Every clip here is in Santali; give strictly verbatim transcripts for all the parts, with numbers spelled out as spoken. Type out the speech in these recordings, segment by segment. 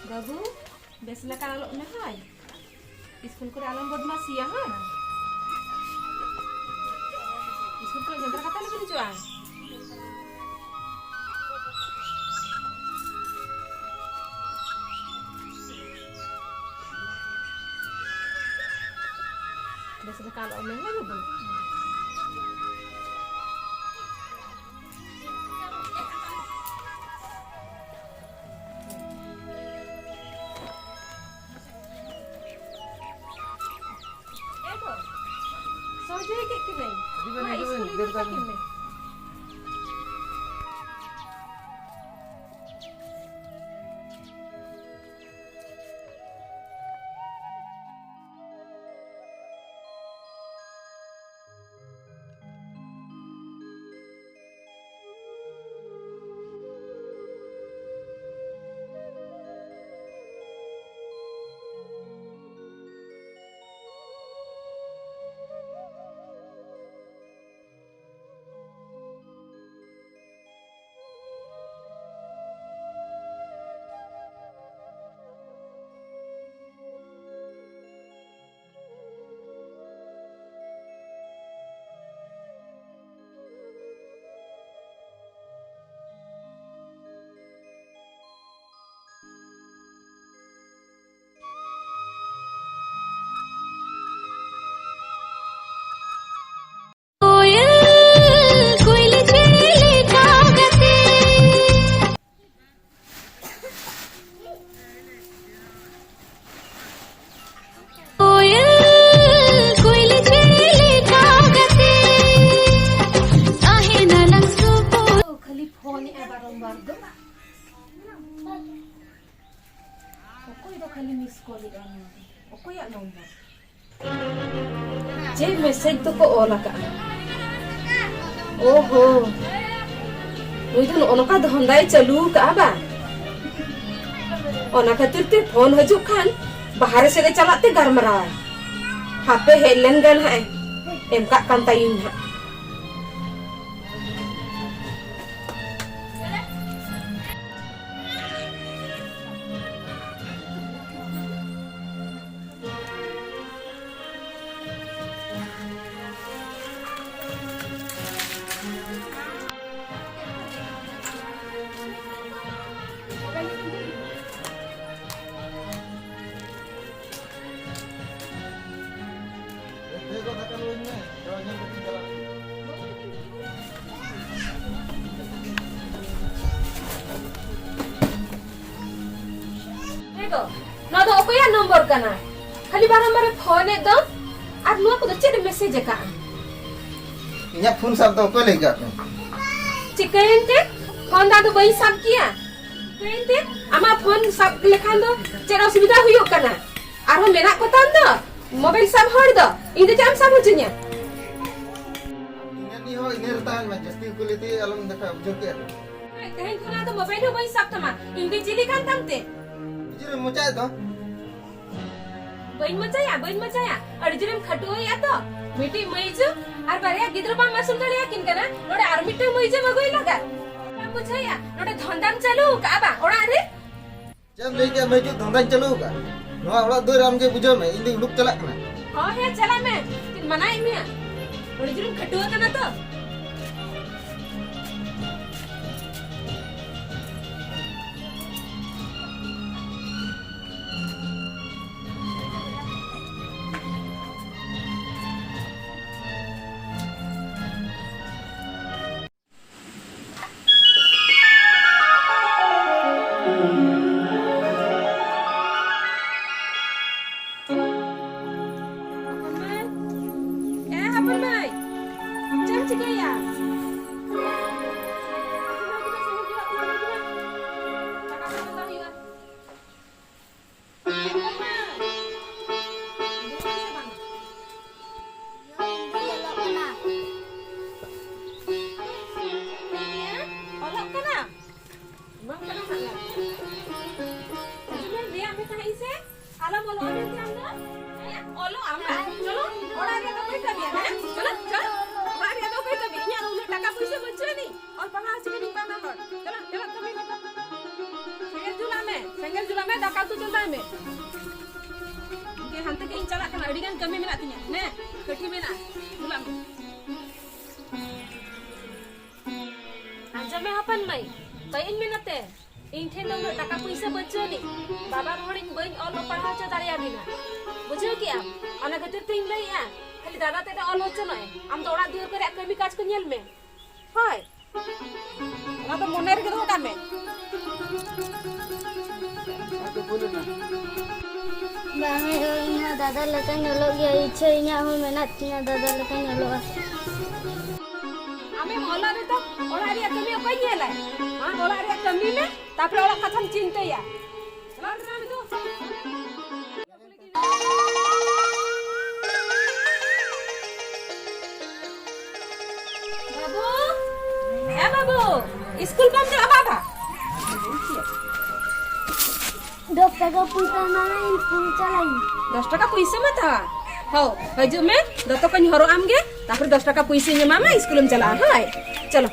ᱵᱟᱹᱵᱩ, ᱵᱮᱥ ᱞᱮᱠᱟ ᱚᱞᱚᱜ ᱢᱮ ᱦᱳᱭ᱾ ᱤᱥᱠᱩᱞ ᱠᱚᱨᱮ ᱟᱞᱚᱢ ᱵᱚᱫᱢᱟᱥᱤᱭᱟ ᱦᱳᱭ᱾ ᱤᱥᱠᱩᱞ ᱠᱚᱨᱮ ᱡᱚᱱᱰᱨᱟ ᱠᱟᱛᱷᱟ ᱞᱮ ᱦᱤᱡᱩᱜᱼᱟ᱾ ᱵᱮᱥ ᱞᱮᱠᱟ ᱚᱞᱚᱜ ᱢᱮ ᱦᱳᱭ ᱵᱟᱹᱵᱩ᱾ ᱥᱚᱦᱚᱡᱮ ᱠᱮᱫ ᱠᱤᱱᱟᱹᱧ᱾ ᱦᱤᱡᱩᱜ ᱵᱮᱱ, ᱢᱟ, ᱦᱤᱡᱩᱜ ᱵᱮᱱ, ᱤᱥᱠᱩᱞ ᱤᱫᱤ ᱫᱮᱨ ᱠᱟᱜ ᱠᱟᱜ ᱠᱤᱱ ᱵᱮᱱ᱾ ᱢᱮ᱾ ᱠᱳᱭᱮᱞ, ᱠᱩᱭᱞᱤ ᱪᱮᱬᱮ ᱞᱮᱠᱟ ᱜᱟᱛᱮ᱾ ᱠᱳᱭᱮᱞ, ᱠᱩᱭᱞᱤ ᱪᱮᱬᱮ ᱞᱮᱠᱟ ᱜᱟᱛᱮ᱾ ᱛᱟᱦᱮᱱᱟᱞᱟᱝ ᱥᱩᱯᱩᱨ᱾ ᱠᱷᱟᱹᱞᱤ ᱯᱷᱳᱱᱮᱜᱼᱟ ᱵᱟᱨᱚᱢᱵᱟᱨ ᱫᱚ᱾ ᱚᱠᱚᱭ ᱫᱚ ᱠᱷᱟᱹᱞᱤ ᱢᱤᱥ ᱠᱚᱞᱮᱜᱼᱟ ᱱᱚᱣᱟ ᱫᱚ? ᱚᱠᱚᱭᱟᱜ ᱱᱚᱢᱵᱚᱨ? ᱪᱮᱫ ᱢᱮᱥᱮᱡᱽ ᱫᱚᱠᱚ ᱚᱞ ᱟᱠᱟᱫᱼᱟ? ᱳᱦᱳ, ᱱᱩᱭ ᱫᱚ ᱱᱚᱜᱼᱚ ᱱᱚᱝᱠᱟ ᱫᱷᱚᱱᱫᱟᱭ ᱪᱟᱹᱞᱩ ᱟᱠᱟᱫᱼᱟ ᱵᱟᱝ? ᱚᱱᱟ ᱠᱷᱟᱹᱛᱤᱨ ᱛᱮ ᱯᱷᱳᱱ ᱦᱤᱡᱩᱜ ᱠᱷᱟᱱ ᱵᱟᱦᱨᱮ ᱥᱮᱫ ᱮ ᱪᱟᱞᱟᱜ ᱛᱮ ᱜᱟᱞᱢᱟᱨᱟᱣᱟᱭ᱾ ᱦᱟᱯᱮ ᱦᱮᱡ ᱞᱮᱱ ᱜᱮ ᱱᱟᱦᱟᱜ ᱮ ᱮᱢ ᱠᱟᱜ ᱠᱟᱱ ᱛᱟᱭᱤᱧ ᱱᱟᱦᱟᱜ᱾ ᱛᱚ, ᱱᱚᱣᱟ ᱫᱚ ᱚᱠᱚᱭᱟᱜ ᱱᱚᱢᱵᱚᱨ ᱠᱟᱱᱟ? ᱠᱷᱟᱹᱞᱤ ᱵᱟᱨᱚᱢᱵᱟᱨ ᱮ ᱯᱷᱳᱱ ᱮᱫ ᱫᱚ᱾ ᱟᱨ ᱱᱚᱣᱟ ᱠᱚᱫᱚ ᱪᱮᱫ ᱮ ᱢᱮᱥᱮᱡᱽ ᱟᱠᱟᱫᱼᱟ? ᱤᱧᱟᱹᱜ ᱯᱷᱳᱱ ᱥᱟᱵ ᱫᱚ ᱚᱠᱚᱭ ᱞᱟᱹᱭ ᱟᱠᱟᱫ ᱢᱮ? ᱪᱤᱠᱟᱹᱭᱮᱱ ᱛᱮ? ᱯᱷᱳᱱ ᱫᱚ ᱟᱫᱚ ᱵᱟᱹᱧ ᱥᱟᱵ ᱠᱮᱭᱟ᱾ ᱪᱤᱠᱟᱹᱭᱮᱱ ᱛᱮ? ᱟᱢᱟᱜ ᱯᱷᱳᱱ ᱥᱟᱵ ᱞᱮᱠᱷᱟᱱ ᱫᱚ ᱪᱮᱫ ᱚᱥᱩᱵᱤᱫᱷᱟ ᱦᱩᱭᱩᱜ ᱠᱟᱱᱟ? ᱟᱨᱦᱚᱸ ᱢᱮᱱᱟᱜ ᱠᱚ ᱛᱟᱢ ᱫᱚ ᱢᱳᱵᱟᱭᱤᱞ ᱥᱟᱵ ᱦᱚᱲ ᱫᱚ᱾ ᱤᱧ ᱫᱚ ᱪᱮᱫ ᱮᱢ ᱥᱟᱵ ᱦᱚᱪᱚᱧᱟ? ᱤᱱᱟᱹ ᱨᱤᱱᱤᱡ ᱦᱚᱸ ᱤᱱᱟᱹ ᱨᱮ ᱛᱟᱦᱮᱱ ᱢᱮ, ᱡᱟᱹᱥᱛᱤ ᱠᱚ ᱞᱟᱹᱭ ᱛᱮ ᱟᱞᱚᱢ ᱫᱮᱠᱷᱟ ᱵᱩᱡᱷᱟᱹᱣ ᱠᱮᱫ᱾ ᱛᱮᱦᱮᱧ ᱠᱷᱚᱱᱟᱜ ᱫᱚ ᱢᱳᱵᱟᱭᱤᱞ ᱦᱚᱸ ᱵᱟᱹᱧ ᱥᱟᱵ ᱛᱟᱢᱟ᱾ ᱤᱧ ᱫᱚ ᱪᱤᱞᱤ ᱠᱟᱱ ᱛᱟᱢ ᱛᱮ? ᱱᱤᱡᱮᱨᱮᱢ ᱢᱚᱪᱟᱭᱮᱫ ᱫᱚ᱾ ᱵᱟᱹᱧ ᱢᱚᱪᱟᱭᱟ, ᱵᱟᱹᱧ ᱢᱚᱪᱟᱭᱟ᱾ ᱟᱹᱰᱤ ᱡᱳᱨᱮᱢ ᱠᱷᱟᱹᱴᱩᱣᱟᱹᱭᱮᱫᱼᱟ ᱛᱚ᱾ ᱢᱤᱫᱴᱤᱡ ᱢᱟᱹᱭᱡᱩ ᱟᱨ ᱵᱟᱨᱭᱟ ᱜᱤᱫᱽᱨᱟᱹ ᱵᱟᱢ ᱟᱹᱥᱩᱞ ᱫᱟᱲᱮᱭᱟᱠᱤᱱ ᱠᱟᱱᱟ, ᱱᱚᱰᱮ ᱟᱨ ᱢᱤᱫᱴᱟᱝ ᱢᱟᱹᱭᱡᱩᱢ ᱟᱹᱜᱩᱭ ᱞᱟᱜᱟᱫ᱾ ᱵᱟᱢ ᱵᱩᱡᱷᱟᱹᱣᱮᱫᱼᱟ, ᱱᱚᱰᱮ ᱫᱷᱚᱱᱫᱟᱢ ᱪᱟᱹᱞᱩ ᱟᱠᱟᱫᱼᱟ ᱵᱟᱝ ᱚᱲᱟᱜ ᱨᱮ? ᱪᱮᱫ ᱮᱢ ᱞᱟᱹᱭ ᱠᱮᱫᱼᱟ ᱢᱟᱹᱭᱡᱩ? ᱫᱷᱚᱱᱫᱟᱧ ᱪᱟᱹᱞᱩ ᱟᱠᱟᱫᱼᱟ? ᱱᱚᱣᱟ ᱚᱲᱟᱜ ᱫᱩᱣᱟᱹᱨ ᱟᱢ ᱜᱮ ᱵᱩᱡᱷᱟᱹᱣ ᱢᱮ, ᱤᱧ ᱫᱚᱧ ᱩᱰᱩᱠ ᱪᱟᱞᱟᱜ ᱠᱟᱱᱟ᱾ ᱦᱚᱸ ᱦᱮᱸ, ᱪᱟᱞᱟᱜ ᱢᱮ᱾ ᱪᱮᱫ ᱢᱟᱱᱟᱭᱮᱫ ᱢᱮᱭᱟ? ᱟᱹᱰᱤ ᱡᱳᱨᱮᱢ ᱠᱷᱟᱹᱴᱩᱣᱟᱹ ᱠᱟᱱᱟ ᱛᱚ᱾ ᱦᱚᱯᱚᱱ ᱢᱟᱹᱭ, ᱮ ᱦᱚᱯᱚᱱ ᱢᱟᱹᱭ, ᱪᱮᱫ ᱮᱢ ᱪᱤᱠᱟᱹᱭᱮᱫᱼᱟ? ᱫᱟᱠᱟ ᱠᱚ ᱪᱚᱸᱫᱟ ᱦᱩᱭᱩᱜᱼᱟ᱾ ᱦᱚᱯᱚᱱ ᱢᱟᱹᱭ, ᱫᱩᱲᱩᱵ ᱢᱮᱥᱮ ᱵᱟᱝ? ᱤᱧ ᱫᱚᱧ ᱚᱞᱚᱜ ᱠᱟᱱᱟ᱾ ᱪᱮᱫ ᱮᱢ ᱞᱟᱹᱭᱟ? ᱚᱞᱚᱜ ᱠᱟᱱᱟ? ᱵᱟᱝ ᱠᱟᱱᱟ ᱦᱟᱸᱜ ᱞᱟᱹᱭ᱾ ᱟᱸᱡᱚᱢ ᱢᱮ, ᱞᱟᱹᱭᱟᱫ ᱢᱮ ᱛᱟᱦᱮᱸᱫ ᱤᱧ ᱥᱮ? ᱟᱞᱚᱢ ᱚᱞᱚᱜᱼᱟ ᱢᱮᱱᱛᱮ ᱟᱢ ᱫᱚ? ᱦᱮᱸ, ᱚᱞᱚᱜ ᱟᱢ ᱵᱟᱝ? ᱪᱚᱞᱚ, ᱚᱲᱟᱜ ᱨᱮᱭᱟᱜ ᱫᱚ ᱚᱠᱚᱭ ᱠᱟᱹᱢᱤᱭᱟ? ᱦᱮᱸ? ᱪᱚᱞᱚ, ᱪᱚᱞᱚ, ᱚᱲᱟᱜ ᱨᱮᱭᱟᱜ ᱫᱚ ᱚᱠᱚᱭ ᱠᱟᱹᱢᱤᱭᱟ? ᱤᱧᱟᱹᱜ ᱫᱚ ᱩᱱᱟᱹᱜ ᱴᱟᱠᱟ ᱯᱩᱭᱥᱟᱹ ᱵᱟᱹᱱᱩᱜ ᱟᱹᱱᱤᱡ᱾ ᱚᱞ ᱯᱟᱲᱦᱟᱣ ᱦᱚᱪᱚ ᱢᱮᱭᱟ ᱵᱟᱱᱟ ᱦᱚᱲ᱾ ᱪᱚᱞᱚ, ᱪᱚᱞᱚ, ᱠᱟᱹᱢᱤ ᱢᱮ ᱛᱚ᱾ ᱥᱮᱸᱜᱮᱞ ᱡᱩᱞᱟᱜ ᱢᱮ, ᱥᱮᱸᱜᱮᱞ ᱡᱩᱞᱟᱜ ᱢᱮ, ᱫᱟᱠᱟ ᱩᱛᱩ ᱪᱚᱸᱫᱟᱭ ᱢᱮ᱾ ᱤᱧ ᱦᱟᱱᱛᱮ ᱠᱟᱹᱡ ᱤᱧ ᱪᱟᱞᱟᱜ ᱠᱟᱱᱟ, ᱟᱹᱰᱤ ᱜᱟᱱ ᱠᱟᱹᱢᱤ ᱢᱮᱱᱟᱜ ᱛᱤᱧᱟ᱾ ᱱᱮ, ᱠᱟᱹᱴᱷᱤ ᱢᱮᱱᱟᱜᱼᱟ, ᱡᱩᱞᱟᱜ ᱢᱮ᱾ ᱟᱸᱡᱚᱢ ᱢᱮ ᱦᱚᱯᱚᱱ ᱢᱟᱹᱭ, ᱵᱟᱹᱧ ᱢᱮᱱᱟ ᱛᱮ, ᱤᱧ ᱴᱷᱮᱱ ᱫᱚ ᱩᱱᱟᱹᱜ ᱴᱟᱠᱟ ᱯᱩᱭᱥᱟᱹ ᱵᱟᱹᱪᱩᱜ ᱟᱹᱱᱤᱡ, ᱵᱟᱵᱟ ᱨᱚᱦᱚᱲᱤᱧ ᱵᱟᱹᱧ ᱚᱞ ᱯᱟᱲᱦᱟᱣ ᱦᱚᱪᱚ ᱫᱟᱲᱮᱭᱟᱵᱤᱱᱟ᱾ ᱵᱩᱡᱷᱟᱹᱣ ᱠᱮᱜᱼᱟᱢ? ᱚᱱᱟ ᱠᱷᱟᱹᱛᱤᱨ ᱛᱤᱧ ᱞᱟᱹᱭᱮᱜᱼᱟ, ᱠᱷᱟᱹᱞᱤ ᱫᱟᱫᱟ ᱛᱮᱫ ᱮ ᱚᱞ ᱦᱚᱪᱚ ᱱᱚᱜᱼᱚᱭ, ᱟᱢ ᱫᱚ ᱚᱲᱟᱜ ᱫᱩᱣᱟᱹᱨ ᱠᱚᱨᱮ ᱠᱟᱹᱢᱤ ᱠᱟᱡᱽ ᱠᱚ ᱧᱮᱞ ᱢᱮ᱾ ᱦᱳᱭ, ᱚᱱᱟ ᱫᱚ ᱢᱚᱱᱮ ᱨᱮᱜᱮ ᱫᱚᱦᱚ ᱠᱟᱜ ᱢᱮ᱾ ᱵᱟᱝ ᱦᱩᱭᱩᱜᱼᱟ, ᱤᱧ ᱦᱚᱸ ᱫᱟᱫᱟ ᱞᱮᱠᱟᱧ ᱚᱞᱚᱜ ᱜᱮᱭᱟ, ᱤᱪᱪᱷᱟᱹ ᱤᱧᱟᱹᱜ ᱦᱚᱸ ᱢᱮᱱᱟᱜ ᱛᱤᱧᱟᱹ ᱫᱟᱫᱟ ᱞᱮᱠᱟᱧ ᱚᱞᱚᱜᱼᱟ᱾ ᱟᱢᱮᱢ ᱚᱞᱚᱜ ᱨᱮᱫᱚ ᱚᱲᱟᱜ ᱨᱮᱭᱟᱜ ᱠᱟᱹᱢᱤ ᱚᱠᱚᱭ ᱧᱮᱞᱟᱭ? ᱢᱟ ᱚᱲᱟᱜ ᱨᱮᱭᱟᱜ ᱠᱟᱹᱢᱤ ᱢᱮ, ᱛᱟᱨᱯᱚᱨᱮ ᱚᱲᱟᱜ ᱠᱟᱛᱷᱟᱢ ᱪᱤᱱᱛᱟᱹᱭᱟ᱾ ᱪᱟᱞᱟᱣ ᱞᱮᱱᱟ ᱟᱢ ᱫᱚ᱾ ᱵᱟᱹᱵᱩ, ᱮ ᱵᱟᱹᱵᱩ, ᱤᱥᱠᱩᱞ ᱵᱟᱢ ᱪᱟᱞᱟᱜᱼᱟ ᱵᱟᱵᱟ? ᱫᱚᱥ ᱴᱟᱠᱟ ᱯᱚᱭᱥᱟ ᱮᱢᱟᱢᱟ, ᱤᱥᱠᱩᱞ ᱪᱟᱞᱟᱜ ᱤᱧ᱾ ᱫᱚᱥ ᱴᱟᱠᱟ ᱯᱚᱭᱥᱟ ᱢᱟ ᱛᱟ᱾ ᱦᱚ, ᱦᱤᱡᱩᱜ ᱢᱮ, ᱫᱚᱛᱚ ᱠᱚᱧ ᱦᱚᱨᱚᱜ ᱟᱢ ᱜᱮ, ᱛᱟᱨᱯᱚᱨᱮ ᱫᱚᱥ ᱴᱟᱠᱟ ᱯᱚᱭᱥᱟᱧ ᱮᱢᱟᱢᱟ, ᱤᱥᱠᱩᱞᱮᱢ ᱪᱟᱞᱟᱜᱼᱟ, ᱦᱳᱭ᱾ ᱪᱚᱞᱚ᱾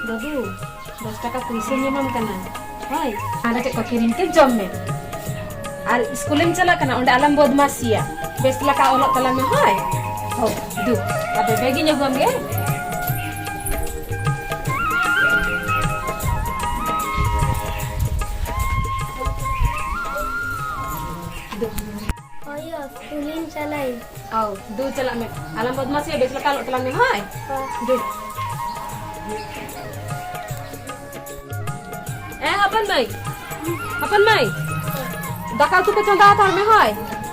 ᱵᱟᱹᱵᱩ, ᱫᱚᱥ ᱴᱟᱠᱟ ᱯᱩᱭᱥᱟᱹᱧ ᱮᱢᱟᱢ ᱠᱟᱱᱟ᱾ ᱦᱳᱭ, ᱟᱫᱚ ᱪᱮᱫ ᱠᱚ ᱠᱤᱨᱤᱧ ᱛᱮ ᱡᱚᱢ ᱢᱮ᱾ ᱟᱨ ᱤᱥᱠᱩᱞᱮᱢ ᱪᱟᱞᱟᱜ ᱠᱟᱱᱟ, ᱚᱸᱰᱮ ᱟᱞᱚᱢ ᱵᱚᱫᱢᱟᱥᱤᱭᱟ᱾ ᱵᱮᱥ ᱞᱮᱠᱟ ᱚᱞᱚᱜ ᱛᱟᱞᱟᱝ ᱢᱮ, ᱦᱳᱭ? ᱦᱳᱭ, ᱫᱩ᱾ ᱟᱫᱚ ᱵᱮᱜᱤᱧ ᱟᱹᱜᱩᱣᱟᱢ ᱜᱮ᱾ ᱫᱩ᱾ ᱦᱳᱭ ᱭᱳ, ᱤᱥᱠᱩᱞᱤᱧ ᱪᱟᱞᱟᱜ ᱟᱹᱧ᱾ ᱟᱣ, ᱫᱩ ᱪᱟᱞᱟᱜ ᱢᱮ᱾ ᱟᱞᱚᱢ ᱵᱚᱫᱢᱟᱥᱤᱭᱟ, ᱵᱮᱥ ᱞᱮᱠᱟ ᱚᱞᱚᱜ ᱛᱟᱞᱟᱝ ᱢᱮ, ᱦᱳᱭ? ᱦᱳᱭ᱾ ᱫᱩ᱾ ᱮ, ᱦᱚᱯᱚᱱ ᱢᱟᱹᱭ᱾ ᱦᱚᱯᱚᱱ ᱢᱟᱹᱭ᱾ ᱫᱟᱠᱟ ᱩᱛᱩ ᱠᱚ ᱪᱚᱸᱫᱟ ᱦᱟᱛᱟᱲ ᱢᱮ, ᱦᱳᱭ᱾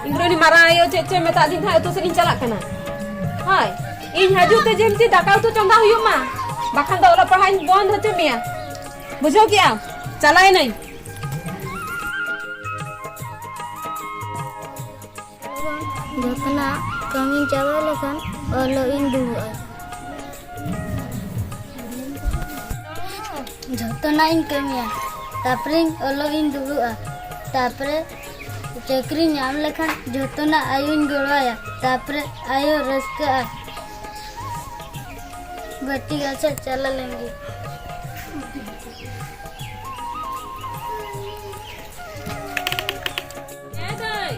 ᱤᱧ ᱨᱮᱱ ᱢᱟᱨᱟᱝ ᱟᱭᱳ ᱪᱮᱫ ᱪᱚᱭ ᱢᱮᱛᱟᱫᱤᱧ ᱦᱟᱸᱜ, ᱩᱛᱩ ᱥᱮᱫ ᱤᱧ ᱪᱟᱞᱟᱜ ᱠᱟᱱᱟ᱾ ᱦᱳᱭ, ᱤᱧ ᱦᱤᱡᱩᱜ ᱛᱮ ᱡᱮᱢᱛᱤ ᱫᱟᱠᱟ ᱩᱛᱩ ᱪᱚᱸᱫᱟ ᱦᱩᱭᱩᱜ ᱢᱟ, ᱵᱟᱠᱷᱟᱱ ᱫᱚ ᱚᱞᱚᱜ ᱯᱟᱲᱦᱟᱜ ᱤᱧ ᱵᱚᱱᱫ ᱦᱚᱪᱚ ᱢᱮᱭᱟ᱾ ᱵᱩᱡᱷᱟᱹᱣ ᱠᱮᱜᱼᱟᱢ? ᱪᱟᱞᱟᱭᱮᱱᱟᱹᱧ᱾ ᱡᱚᱛᱚᱱᱟᱜ ᱠᱟᱹᱢᱤ ᱪᱟᱵᱟ ᱞᱮᱠᱷᱟᱱ ᱚᱞᱚᱜ ᱤᱧ ᱫᱩᱲᱩᱵᱼᱟ᱾ ᱡᱚᱛᱚᱱᱟᱜ ᱤᱧ ᱠᱟᱹᱢᱤᱭᱟ, ᱛᱟᱨᱯᱚᱨᱮᱧ ᱚᱞᱚᱜ ᱤᱧ ᱫᱩᱲᱩᱵᱼᱟ, ᱛᱟᱨᱯᱚᱨᱮ ᱪᱟᱹᱠᱨᱤ ᱧᱟᱢ ᱞᱮᱠᱷᱟᱱ ᱡᱚᱛᱚᱱᱟᱜ ᱟᱭᱳᱧ ᱜᱚᱲᱚᱣᱟᱭᱟ, ᱛᱟᱨᱯᱚᱨᱮ ᱟᱭᱳ ᱨᱟᱹᱥᱠᱟᱹᱜᱼᱟ᱾ ᱵᱟᱹᱴᱤ ᱜᱟᱥᱟᱣ ᱪᱟᱞᱟᱣ ᱞᱮᱱ ᱜᱮ᱾ ᱮ ᱫᱟᱹᱭ,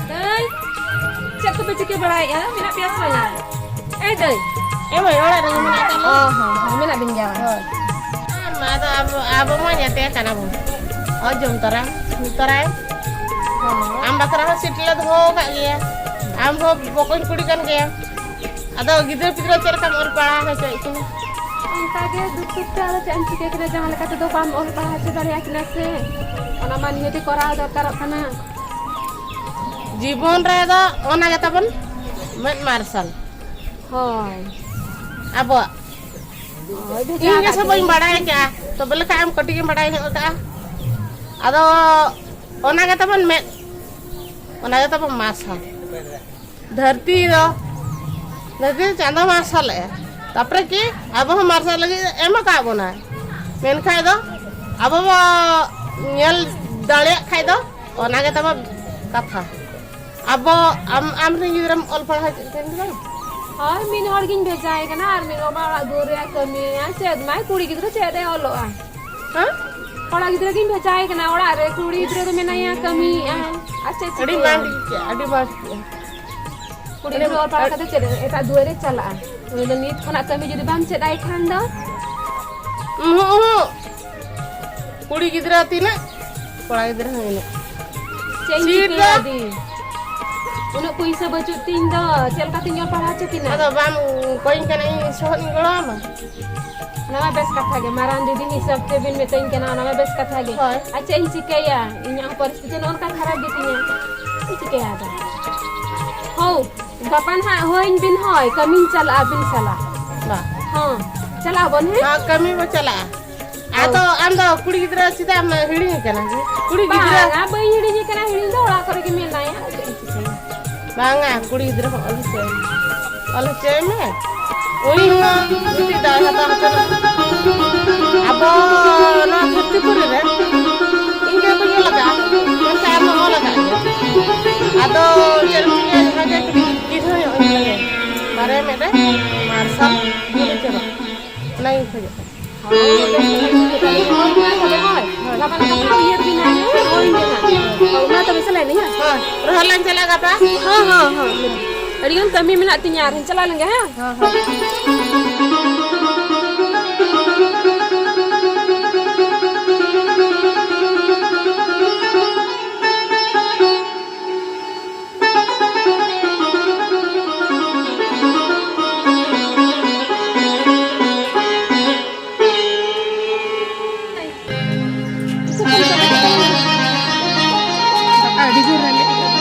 ᱫᱟᱹᱭ, ᱪᱮᱫ ᱠᱚᱯᱮ ᱪᱤᱠᱟᱹ ᱵᱟᱲᱟᱭᱮᱫᱼᱟ? ᱢᱮᱱᱟᱜ ᱯᱮᱭᱟ ᱥᱮ ᱵᱟᱝᱟ? ᱮ ᱫᱟᱹᱭ᱾ ᱮ ᱢᱟᱹᱭ, ᱚᱲᱟᱜ ᱨᱮᱜᱮ ᱢᱮᱱᱟᱜ ᱟᱠᱟᱫ ᱞᱮᱭᱟ᱾ ᱚ ᱦᱚᱸ, ᱦᱚᱸ, ᱢᱮᱱᱟᱜ ᱵᱤᱱ ᱜᱮᱭᱟ᱾ ᱦᱳᱭ᱾ ᱟᱢ ᱟᱫᱚ ᱟᱵᱚ, ᱟᱵᱚ ᱢᱟ ᱧᱟᱛᱭᱟ ᱠᱟᱱᱟ ᱵᱚᱱ᱾ ᱚ, ᱡᱚᱢ ᱛᱚᱨᱟ, ᱧᱩ ᱛᱚᱨᱟᱭ᱾ ᱦᱚᱸ᱾ ᱟᱢ ᱵᱟᱠᱷᱨᱟ ᱦᱚᱸ ᱥᱤᱴ ᱞᱮ ᱫᱚᱦᱚ ᱟᱠᱟᱫ ᱜᱮᱭᱟ᱾ ᱟᱢ ᱦᱚᱸ ᱵᱚᱠᱚᱧ ᱠᱩᱲᱤ ᱠᱟᱱ ᱜᱮᱭᱟᱢ᱾ ᱟᱫᱚ ᱜᱤᱫᱽᱨᱟᱹ ᱯᱤᱫᱽᱨᱟᱹ ᱪᱮᱫ ᱞᱮᱠᱟᱢ ᱚᱞ ᱯᱟᱲᱦᱟᱣ ᱦᱚᱪᱚᱭᱮᱫ ᱠᱤᱱᱟ? ᱚᱱᱠᱟ ᱜᱮ ᱫᱩᱠ ᱥᱩᱠ ᱛᱮ, ᱟᱫᱚ ᱪᱮᱫ ᱮᱢ ᱪᱤᱠᱟᱹ ᱠᱮᱫᱟ? ᱡᱟᱦᱟᱸ ᱞᱮᱠᱟ ᱛᱮᱫᱚ ᱵᱟᱢ ᱚᱞ ᱯᱟᱲᱦᱟᱣ ᱦᱚᱪᱚ ᱫᱟᱲᱮᱭᱟᱠᱤᱱᱟ ᱥᱮ, ᱚᱱᱟ ᱢᱟ ᱱᱤᱦᱟᱹᱛᱤ ᱠᱚᱨᱟᱣ ᱫᱚᱨᱠᱟᱨᱚᱜ ᱠᱟᱱᱟ᱾ ᱡᱤᱵᱚᱱ ᱨᱮᱫᱚ ᱚᱱᱟ ᱜᱮ ᱛᱟᱵᱚᱱ ᱢᱮᱫ ᱢᱟᱨᱥᱟᱞ᱾ ᱦᱳᱭ᱾ ᱟᱵᱚᱣᱟᱜ᱾ ᱦᱳᱭ, ᱵᱷᱮᱡᱟ ᱤᱧ ᱜᱮ ᱟᱠᱟᱫ ᱥᱮ ᱵᱟᱹᱧ ᱠᱤᱱᱟᱹᱧ᱾ ᱵᱟᱲᱟᱭ ᱠᱟᱜᱼᱟ, ᱛᱚᱵᱮ ᱞᱮᱠᱷᱟᱱ ᱟᱢ ᱠᱟᱹᱴᱤᱡ ᱮᱢ ᱵᱟᱲᱟᱭ ᱧᱚᱜ ᱠᱟᱜᱼᱟ᱾ ᱟᱫᱚ ᱚᱱᱟ ᱜᱮ ᱛᱟᱵᱚᱱ ᱢᱮᱫ, ᱚᱱᱟ ᱜᱮ ᱛᱟᱵᱚᱱ ᱢᱟᱨᱥᱟᱞ᱾ ᱫᱷᱟᱹᱨᱛᱤ ᱫᱚ, ᱫᱷᱟᱹᱨᱛᱤ ᱫᱚ ᱪᱟᱸᱫᱚ ᱢᱟᱨᱥᱟᱞᱮᱜᱼᱟ, ᱛᱟᱯᱚᱨᱮ ᱠᱤ ᱟᱵᱚ ᱦᱚᱸ ᱢᱟᱨᱥᱟᱞ ᱞᱟᱹᱜᱤᱫ ᱮᱢ ᱟᱠᱟᱫ ᱵᱚᱱᱟᱭ᱾ ᱢᱮᱱᱠᱷᱟᱡ ᱫᱚ ᱟᱵᱚ ᱵᱚ ᱧᱮᱞ ᱫᱟᱲᱮᱭᱟᱜ ᱠᱷᱟᱡ ᱫᱚ ᱚᱱᱟ ᱜᱮ ᱛᱟᱵᱚ ᱠᱟᱛᱷᱟ᱾ ᱟᱵᱚ, ᱟᱢ, ᱟᱢ ᱨᱮᱱ ᱜᱤᱫᱽᱨᱟᱹᱢ ᱚᱞ ᱯᱟᱲᱦᱟᱣ ᱦᱚᱪᱚᱭᱮᱫ ᱠᱟᱱ ᱫᱚ? ᱦᱳᱭ, ᱢᱤᱫ ᱦᱚᱲ ᱜᱤᱧ ᱵᱷᱮᱡᱟᱭᱮ ᱠᱟᱱᱟ ᱟᱨ ᱢᱤᱫ ᱦᱚᱲ ᱢᱟ ᱚᱲᱟᱜ ᱫᱩᱣᱟᱹᱨ ᱨᱮᱭᱟᱜ ᱠᱟᱹᱢᱤᱭᱟ᱾ ᱪᱮᱫ ᱢᱟᱭ ᱠᱩᱲᱤ ᱜᱤᱫᱽᱨᱟᱹ ᱪᱮᱫ ᱮ ᱚᱞᱚᱜᱼᱟ? ᱦᱮᱸ? ᱠᱚᱲᱟ ᱜᱤᱫᱽᱨᱟᱹ ᱜᱤᱧ ᱵᱷᱮᱡᱟᱭᱮ ᱠᱟᱱᱟ ᱚᱲᱟᱜ ᱨᱮ, ᱠᱩᱲᱤ ᱜᱤᱫᱽᱨᱟᱹ ᱫᱚ ᱢᱮᱱᱟᱭᱟ ᱠᱟᱹᱢᱤᱭᱮᱫᱼᱟᱭ᱾ ᱟᱨ ᱪᱮᱫ ᱟᱹᱰᱤ ᱪᱤᱠᱟᱹᱭᱟ? ᱵᱟᱝ ᱴᱷᱤᱠ ᱠᱮᱜᱼᱟ, ᱟᱹᱰᱤ ᱵᱟᱝ ᱴᱷᱤᱠ ᱠᱮᱜᱼᱟ᱾ ᱠᱩᱲᱤ ᱜᱤᱫᱽᱨᱟᱹ ᱚᱞ ᱯᱟᱲᱦᱟᱣ ᱠᱟᱛᱮ ᱪᱮᱫ ᱮᱴᱟᱜ ᱫᱩᱣᱟᱹᱨ ᱨᱮ ᱪᱟᱞᱟᱜᱼᱟ? ᱩᱱᱤ ᱫᱚ ᱱᱤᱛ ᱠᱷᱚᱱᱟᱜ ᱠᱟᱹᱢᱤ ᱡᱩᱫᱤ ᱵᱟᱢ ᱪᱮᱫ ᱟᱭ ᱠᱷᱟᱱ ᱫᱚ᱾ ᱩᱦᱩᱸ, ᱩᱦᱩᱸ᱾ ᱠᱩᱲᱤ ᱜᱤᱫᱽᱨᱟᱹ ᱛᱤᱱᱟᱹᱜ, ᱠᱚᱲᱟ ᱜᱤᱫᱽᱨᱟᱹ ᱦᱚᱸ ᱤᱱᱟᱹᱜ᱾ ᱪᱮᱫ ᱤᱧ ᱪᱷᱤᱴ ᱪᱤᱠᱟᱹᱭᱟ ᱫᱚ᱾ ᱫᱤ? ᱩᱱᱟᱹᱜ ᱯᱩᱭᱥᱟᱹ ᱵᱟᱹᱪᱩᱜ ᱛᱤᱧ ᱫᱚ, ᱪᱮᱫ ᱞᱮᱠᱟᱛᱤᱧ ᱚᱞ ᱯᱟᱲᱦᱟᱣ ᱦᱚᱪᱚ ᱠᱤᱱᱟ? ᱟᱫᱚ ᱵᱟᱢ ᱠᱚᱭᱤᱧ ᱠᱟᱱᱟ, ᱤᱧ ᱥᱚᱦᱚᱫ ᱤᱧ ᱜᱚᱲᱚ ᱟᱢᱟ? ᱚᱱᱟ ᱢᱟ ᱵᱮᱥ ᱠᱟᱛᱷᱟ ᱜᱮ, ᱢᱟᱨᱟᱝ ᱫᱤᱫᱤ ᱦᱤᱥᱟᱹᱵ ᱛᱮ ᱵᱤᱱ ᱢᱤᱛᱟᱹᱧ ᱠᱟᱱᱟ, ᱚᱱᱟ ᱢᱟ ᱵᱮᱥ ᱠᱟᱛᱷᱟ ᱜᱮ᱾ ᱦᱳᱭ᱾ ᱟᱨ ᱪᱮᱫ ᱤᱧ ᱪᱤᱠᱟᱹᱭᱟ, ᱤᱧᱟᱹᱜ ᱦᱚᱸ ᱯᱚᱨᱤᱥᱛᱷᱤᱛᱤ ᱱᱚᱜᱼᱚ ᱱᱚᱝᱠᱟ ᱠᱷᱟᱨᱟᱯ ᱜᱮᱛᱤᱧᱟ, ᱪᱮᱫ ᱤᱧ ᱪᱤᱠᱟᱹᱭᱟ ᱟᱫᱚ? ᱦᱳᱭ, ᱜᱟᱯᱟ ᱱᱟᱦᱟᱜ ᱦᱳᱭ ᱵᱤᱱ, ᱦᱳᱭ, ᱠᱟᱹᱢᱤᱧ ᱪᱟᱞᱟᱜᱼᱟ, ᱵᱤᱱ ᱥᱟᱞᱟᱜ᱾ ᱵᱟ᱾ ᱦᱚᱸ, ᱪᱟᱞᱟᱜ ᱟᱵᱚᱱ, ᱦᱮᱸ? ᱦᱚᱸ, ᱠᱟᱹᱢᱤ ᱵᱚ ᱪᱟᱞᱟᱜᱼᱟ᱾ ᱦᱳᱭ᱾ ᱟᱫᱚ ᱟᱢ ᱫᱚ ᱠᱩᱲᱤ ᱜᱤᱫᱽᱨᱟᱹ ᱪᱮᱫᱟᱜ ᱮᱢ ᱦᱤᱲᱤᱧ ᱠᱟᱱᱟ? ᱠᱩᱲᱤ ᱜᱤᱫᱽᱨᱟᱹ ᱵᱟᱝᱟ, ᱵᱟᱹᱧ ᱦᱤᱲᱤᱧᱮ ᱠᱟᱱᱟ, ᱦᱤᱲᱤᱧ ᱫᱚ ᱚᱲᱟᱜ ᱠᱚᱨᱮ ᱜᱮ ᱢᱮᱱᱟᱭᱟ, ᱪᱮᱫ ᱤᱧ ᱪᱤᱠᱟᱹᱭᱟ? ᱵᱟᱝᱟ, ᱠᱩᱲᱤ ᱜᱤᱫᱽᱨᱟᱹ ᱦᱚᱸ ᱚᱞ ᱦᱚᱪᱚᱭ ᱢᱮ᱾ ᱚᱞ ᱦᱚᱪᱚᱭ ᱢᱮ᱾ ᱩᱱᱤ ᱦᱚᱸ ᱢᱤᱫᱴᱤᱡ ᱫᱟᱣ ᱦᱟᱛᱟᱣ ᱦᱚᱪᱚ ᱢᱮ᱾ ᱟᱵᱚ ᱱᱚᱣᱟ ᱫᱷᱟᱹᱨᱛᱤᱯᱩᱨᱤ ᱨᱮ ᱤᱧ ᱜᱮ ᱵᱟᱹᱧ ᱚᱞ ᱟᱠᱟᱫᱼᱟ, ᱢᱮᱱᱠᱷᱟᱱ ᱟᱢ ᱫᱚᱢ ᱚᱞ ᱟᱠᱟᱫ ᱜᱮᱭᱟ᱾ ᱟᱫᱚ ᱪᱮᱫ ᱮᱢ ᱪᱤᱠᱟᱹᱭᱟ, ᱡᱟᱦᱟᱸ ᱜᱮ ᱠᱟᱹᱴᱤᱡ ᱪᱤᱱᱦᱟᱹ ᱧᱚᱜ ᱤᱧ ᱞᱟᱹᱭᱟ᱾ ᱵᱟᱨᱭᱟ ᱢᱮᱫ ᱨᱮ ᱢᱟᱨᱥᱟᱞ ᱧᱩᱨ ᱩᱛᱟᱹᱨᱚᱜ, ᱚᱱᱟᱧ ᱠᱷᱚᱡᱚᱜ ᱠᱟᱱᱟ᱾ ᱦᱳᱭ, ᱦᱳᱭ, ᱦᱳᱭ, ᱦᱳᱭ, ᱦᱳᱭ᱾ ᱜᱟᱯᱟ ᱱᱟᱦᱟᱜ ᱩᱭᱦᱟᱹᱨ ᱵᱤᱱᱟ, ᱦᱮᱸ? ᱦᱳᱭ, ᱤᱧ ᱜᱮ ᱱᱟᱦᱟᱜ᱾ ᱦᱳᱭ, ᱢᱟ ᱛᱚᱵᱮ ᱪᱟᱞᱟᱜ ᱟᱹᱞᱤᱧ, ᱦᱮᱸ? ᱦᱳᱭ, ᱨᱚᱦᱚᱭ ᱞᱟᱝ ᱪᱟᱞᱟᱜᱼᱟ ᱜᱟᱯᱟ᱾ ᱦᱚᱸ, ᱦᱚᱸ, ᱦᱚᱸ᱾ ᱟᱹᱰᱤ ᱜᱟᱱ ᱠᱟᱹᱢᱤ ᱢᱮᱱᱟᱜ ᱛᱤᱧᱟ, ᱟᱨᱦᱚᱸ ᱪᱟᱞᱟᱣ ᱞᱮᱱ ᱜᱮ, ᱦᱮᱸ? ᱦᱚᱸ, ᱦᱚᱸ᱾ ᱟᱹᱰᱤ ᱡᱳᱨ ᱨᱮᱸᱜᱮᱡ ᱠᱟᱱᱟ᱾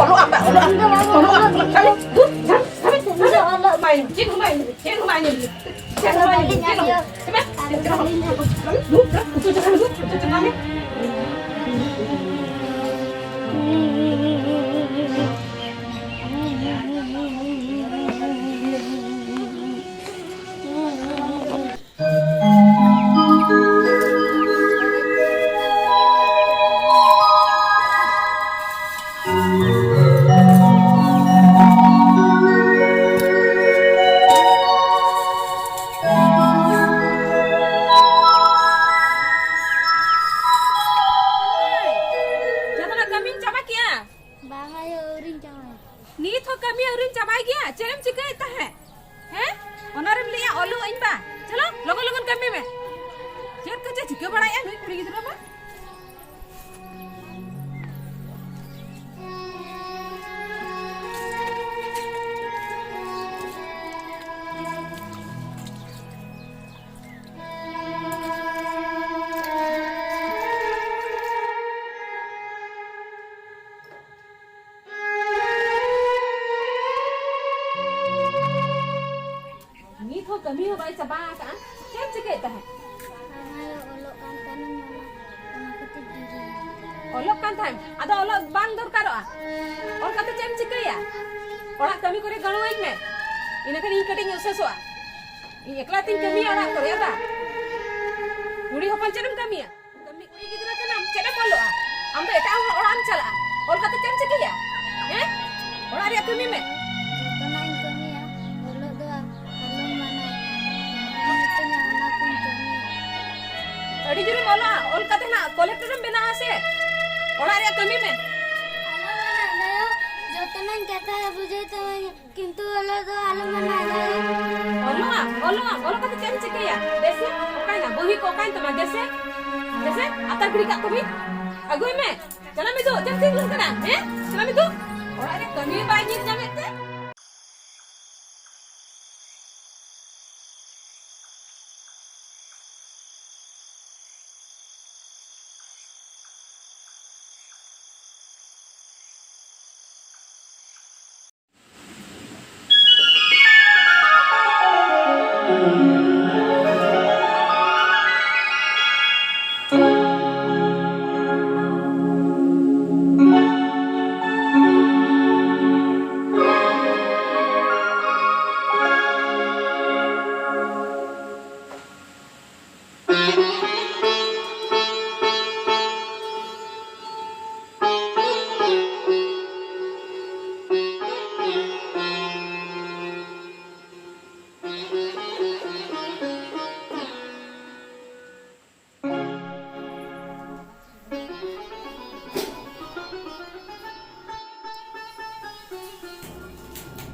ᱚᱞᱚᱜ ᱟᱢ ᱵᱟ, ᱚᱞᱚᱜ ᱟᱢ, ᱚᱞᱚᱜ ᱟᱢ, ᱚᱞᱚᱜ ᱟᱢ᱾ ᱫᱩ, ᱫᱷᱟᱢ, ᱫᱷᱟᱢ, ᱫᱷᱟᱢ, ᱫᱷᱟᱢ᱾ ᱵᱟᱭ, ᱪᱮᱫ ᱦᱚᱸ ᱵᱟᱭ, ᱪᱮᱫ ᱦᱚᱸ ᱵᱟᱭ ᱧᱮᱞ᱾ ᱪᱮᱫ ᱦᱚᱸ ᱵᱟᱭ ᱧᱮᱞ, ᱪᱮᱫ ᱦᱚᱸ᱾ ᱪᱮᱫ ᱦᱚᱸ᱾ ᱫᱩ, ᱫᱩ, ᱩᱛᱩ ᱪᱚᱸᱫᱟ ᱢᱮ, ᱫᱩ, ᱩᱛᱩ ᱪᱚᱸᱫᱟ ᱢᱮ᱾ ᱡᱚᱛᱚᱱᱟᱜ ᱠᱟᱹᱢᱤᱢ ᱪᱟᱵᱟ ᱠᱮᱜᱼᱟ? ᱵᱟᱝ ᱟᱭᱳ, ᱟᱹᱣᱨᱤᱧ ᱪᱟᱵᱟᱭᱟ᱾ ᱱᱤᱛ ᱦᱚᱸ ᱠᱟᱹᱢᱤ ᱟᱹᱣᱨᱤᱢ ᱪᱟᱵᱟᱭ ᱜᱮᱭᱟ? ᱪᱮᱫ ᱮᱢ ᱪᱤᱠᱟᱹᱭᱮᱫ ᱛᱟᱦᱮᱸᱫ? ᱦᱮᱸ? ᱚᱱᱟᱨᱮᱢ ᱞᱟᱹᱭᱟ ᱚᱞᱚᱜ ᱟᱹᱧ ᱵᱟ? ᱪᱚᱞᱚ, ᱞᱚᱜᱚᱱ ᱞᱚᱜᱚᱱ ᱠᱟᱹᱢᱤ ᱢᱮ᱾ ᱪᱮᱫ ᱠᱚ ᱪᱮ ᱪᱤᱠᱟᱹ ᱵᱟᱲᱟᱭᱮᱫᱼᱟ ᱱᱩᱭ ᱠᱩᱲᱤ ᱜᱤᱫᱽᱨᱟᱹ ᱢᱟ? ᱱᱤᱛ ᱦᱚᱸ ᱠᱟᱹᱢᱤ ᱦᱚᱸ ᱵᱟᱭ ᱪᱟᱵᱟ ᱟᱠᱟᱫᱼᱟ᱾ ᱪᱮᱫ ᱮᱢ ᱪᱤᱠᱟᱹᱭᱮᱫ ᱛᱟᱦᱮᱸᱫ? ᱵᱟᱝ ᱟᱭᱳ, ᱚᱞᱚᱜ ᱠᱟᱱ ᱛᱟᱦᱮᱱᱤᱧ, ᱚᱱᱟ, ᱚᱱᱟ ᱠᱷᱟᱹᱛᱤᱨ ᱰᱮᱨᱤ᱾ ᱚᱞᱚᱜ ᱠᱟᱱ ᱛᱟᱦᱮᱸᱫ? ᱟᱫᱚ ᱚᱞᱚᱜ ᱵᱟᱝ ᱫᱚᱨᱠᱟᱨᱚᱜᱼᱟ᱾ ᱚᱞ ᱠᱟᱛᱮ ᱪᱮᱫ ᱮᱢ ᱪᱤᱠᱟᱹᱭᱟ? ᱚᱲᱟᱜ ᱠᱟᱹᱢᱤ ᱠᱚᱨᱮ ᱜᱚᱲᱚᱣᱟᱹᱧ ᱢᱮ, ᱤᱱᱟᱹ ᱠᱷᱟᱱ ᱤᱧ ᱠᱟᱹᱴᱤᱡ ᱤᱧ ᱚᱥᱮᱥᱚᱜᱼᱟ᱾ ᱤᱧ ᱮᱠᱞᱟ ᱛᱤᱧ ᱠᱟᱹᱢᱤᱭᱟ ᱚᱲᱟᱜ ᱠᱚᱨᱮ, ᱵᱟ? ᱠᱩᱲᱤ ᱦᱚᱯᱚᱱ ᱪᱮᱫ ᱮᱢ ᱠᱟᱹᱢᱤᱭᱟ? ᱠᱟᱹᱢᱤ ᱠᱩᱲᱤ ᱜᱤᱫᱽᱨᱟᱹ ᱠᱟᱱᱟᱢ, ᱪᱮᱫ ᱮᱢ ᱚᱞᱚᱜᱼᱟ? ᱟᱢ ᱫᱚ ᱮᱴᱟᱜ ᱦᱚᱲ ᱚᱲᱟᱜ ᱮᱢ ᱪᱟᱞᱟᱜᱼᱟ? ᱚᱞ ᱠᱟᱛᱮ ᱪᱮᱫ ᱮᱢ ᱪᱤᱠᱟᱹᱭᱟ? ᱦᱮᱸ? ᱚᱲᱟᱜ ᱨᱮᱭᱟᱜ ᱠᱟᱹᱢᱤ ᱢᱮ᱾ ᱡᱚᱛᱚᱱᱟᱜ ᱤᱧ ᱠᱟᱹᱢᱤᱭᱟ, ᱚᱞᱚᱜ ᱫᱚ ᱟᱞᱚᱢ ᱢᱟᱱᱟᱧᱟ᱾ ᱡᱟᱦᱟᱸ ᱠᱚᱢ ᱢᱤᱛᱟᱹᱧᱟ, ᱚᱱᱟ ᱠᱚᱧ ᱠᱟᱹᱢᱤᱭᱟ᱾ ᱟᱹᱰᱤ ᱡᱳᱨᱮᱢ ᱚᱞᱚᱜᱼᱟ, ᱚᱞ ᱠᱟᱛᱮ ᱱᱟᱜ ᱠᱚᱞᱮᱠᱴᱚᱨᱮᱢ ᱵᱮᱱᱟᱜᱼᱟ ᱥᱮ? ᱚᱲᱟᱜ ᱨᱮᱭᱟᱜ ᱠᱟᱹᱢᱤ ᱢᱮ᱾ ᱟᱞᱚᱢ ᱢᱟᱱᱟ ᱫᱟᱭᱳ, ᱡᱚᱛᱚᱱᱟᱜ ᱠᱟᱛᱷᱟ ᱵᱩᱡᱷᱟᱹᱣ ᱛᱟᱢᱟᱧ᱾ ᱠᱤᱱᱛᱩ ᱚᱞᱚᱜ ᱫᱚ ᱟᱞᱚᱢ ᱢᱟᱱᱟ ᱫᱟᱭᱳ᱾ ᱚᱞᱚᱜ ᱟᱢ, ᱚᱞᱚᱜ ᱟᱢ, ᱚᱞᱚᱜ ᱠᱟᱛᱮ ᱪᱮᱫ ᱮᱢ ᱪᱤᱠᱟᱹᱭᱟ? ᱵᱮᱥ ᱮ? ᱚᱠᱟᱭᱱᱟ? ᱵᱚᱦᱤ ᱠᱚ ᱚᱠᱟᱭᱮᱱ ᱛᱟᱢᱟ? ᱵᱮᱥ ᱮ? ᱵᱮᱥ ᱮ? ᱟᱛᱟᱨ ᱜᱤᱰᱤ ᱠᱟᱜ ᱠᱚᱵᱤᱱ? ᱟᱹᱜᱩᱭ ᱢᱮ᱾ ᱪᱟᱞᱟᱜ ᱢᱮ ᱫᱩ, ᱪᱮᱫ ᱮᱢ ᱛᱤᱸᱜᱩᱱ ᱠᱟᱱᱟ? ᱦᱮᱸ? ᱪᱟᱞᱟᱜ ᱢᱮ ᱫᱩ᱾ ᱚᱲᱟᱜ ᱨᱮ ᱠᱟᱹᱢᱤ ᱵᱟᱭ ᱧᱮᱞ ᱧᱟᱢᱮᱫ ᱛᱮ᱾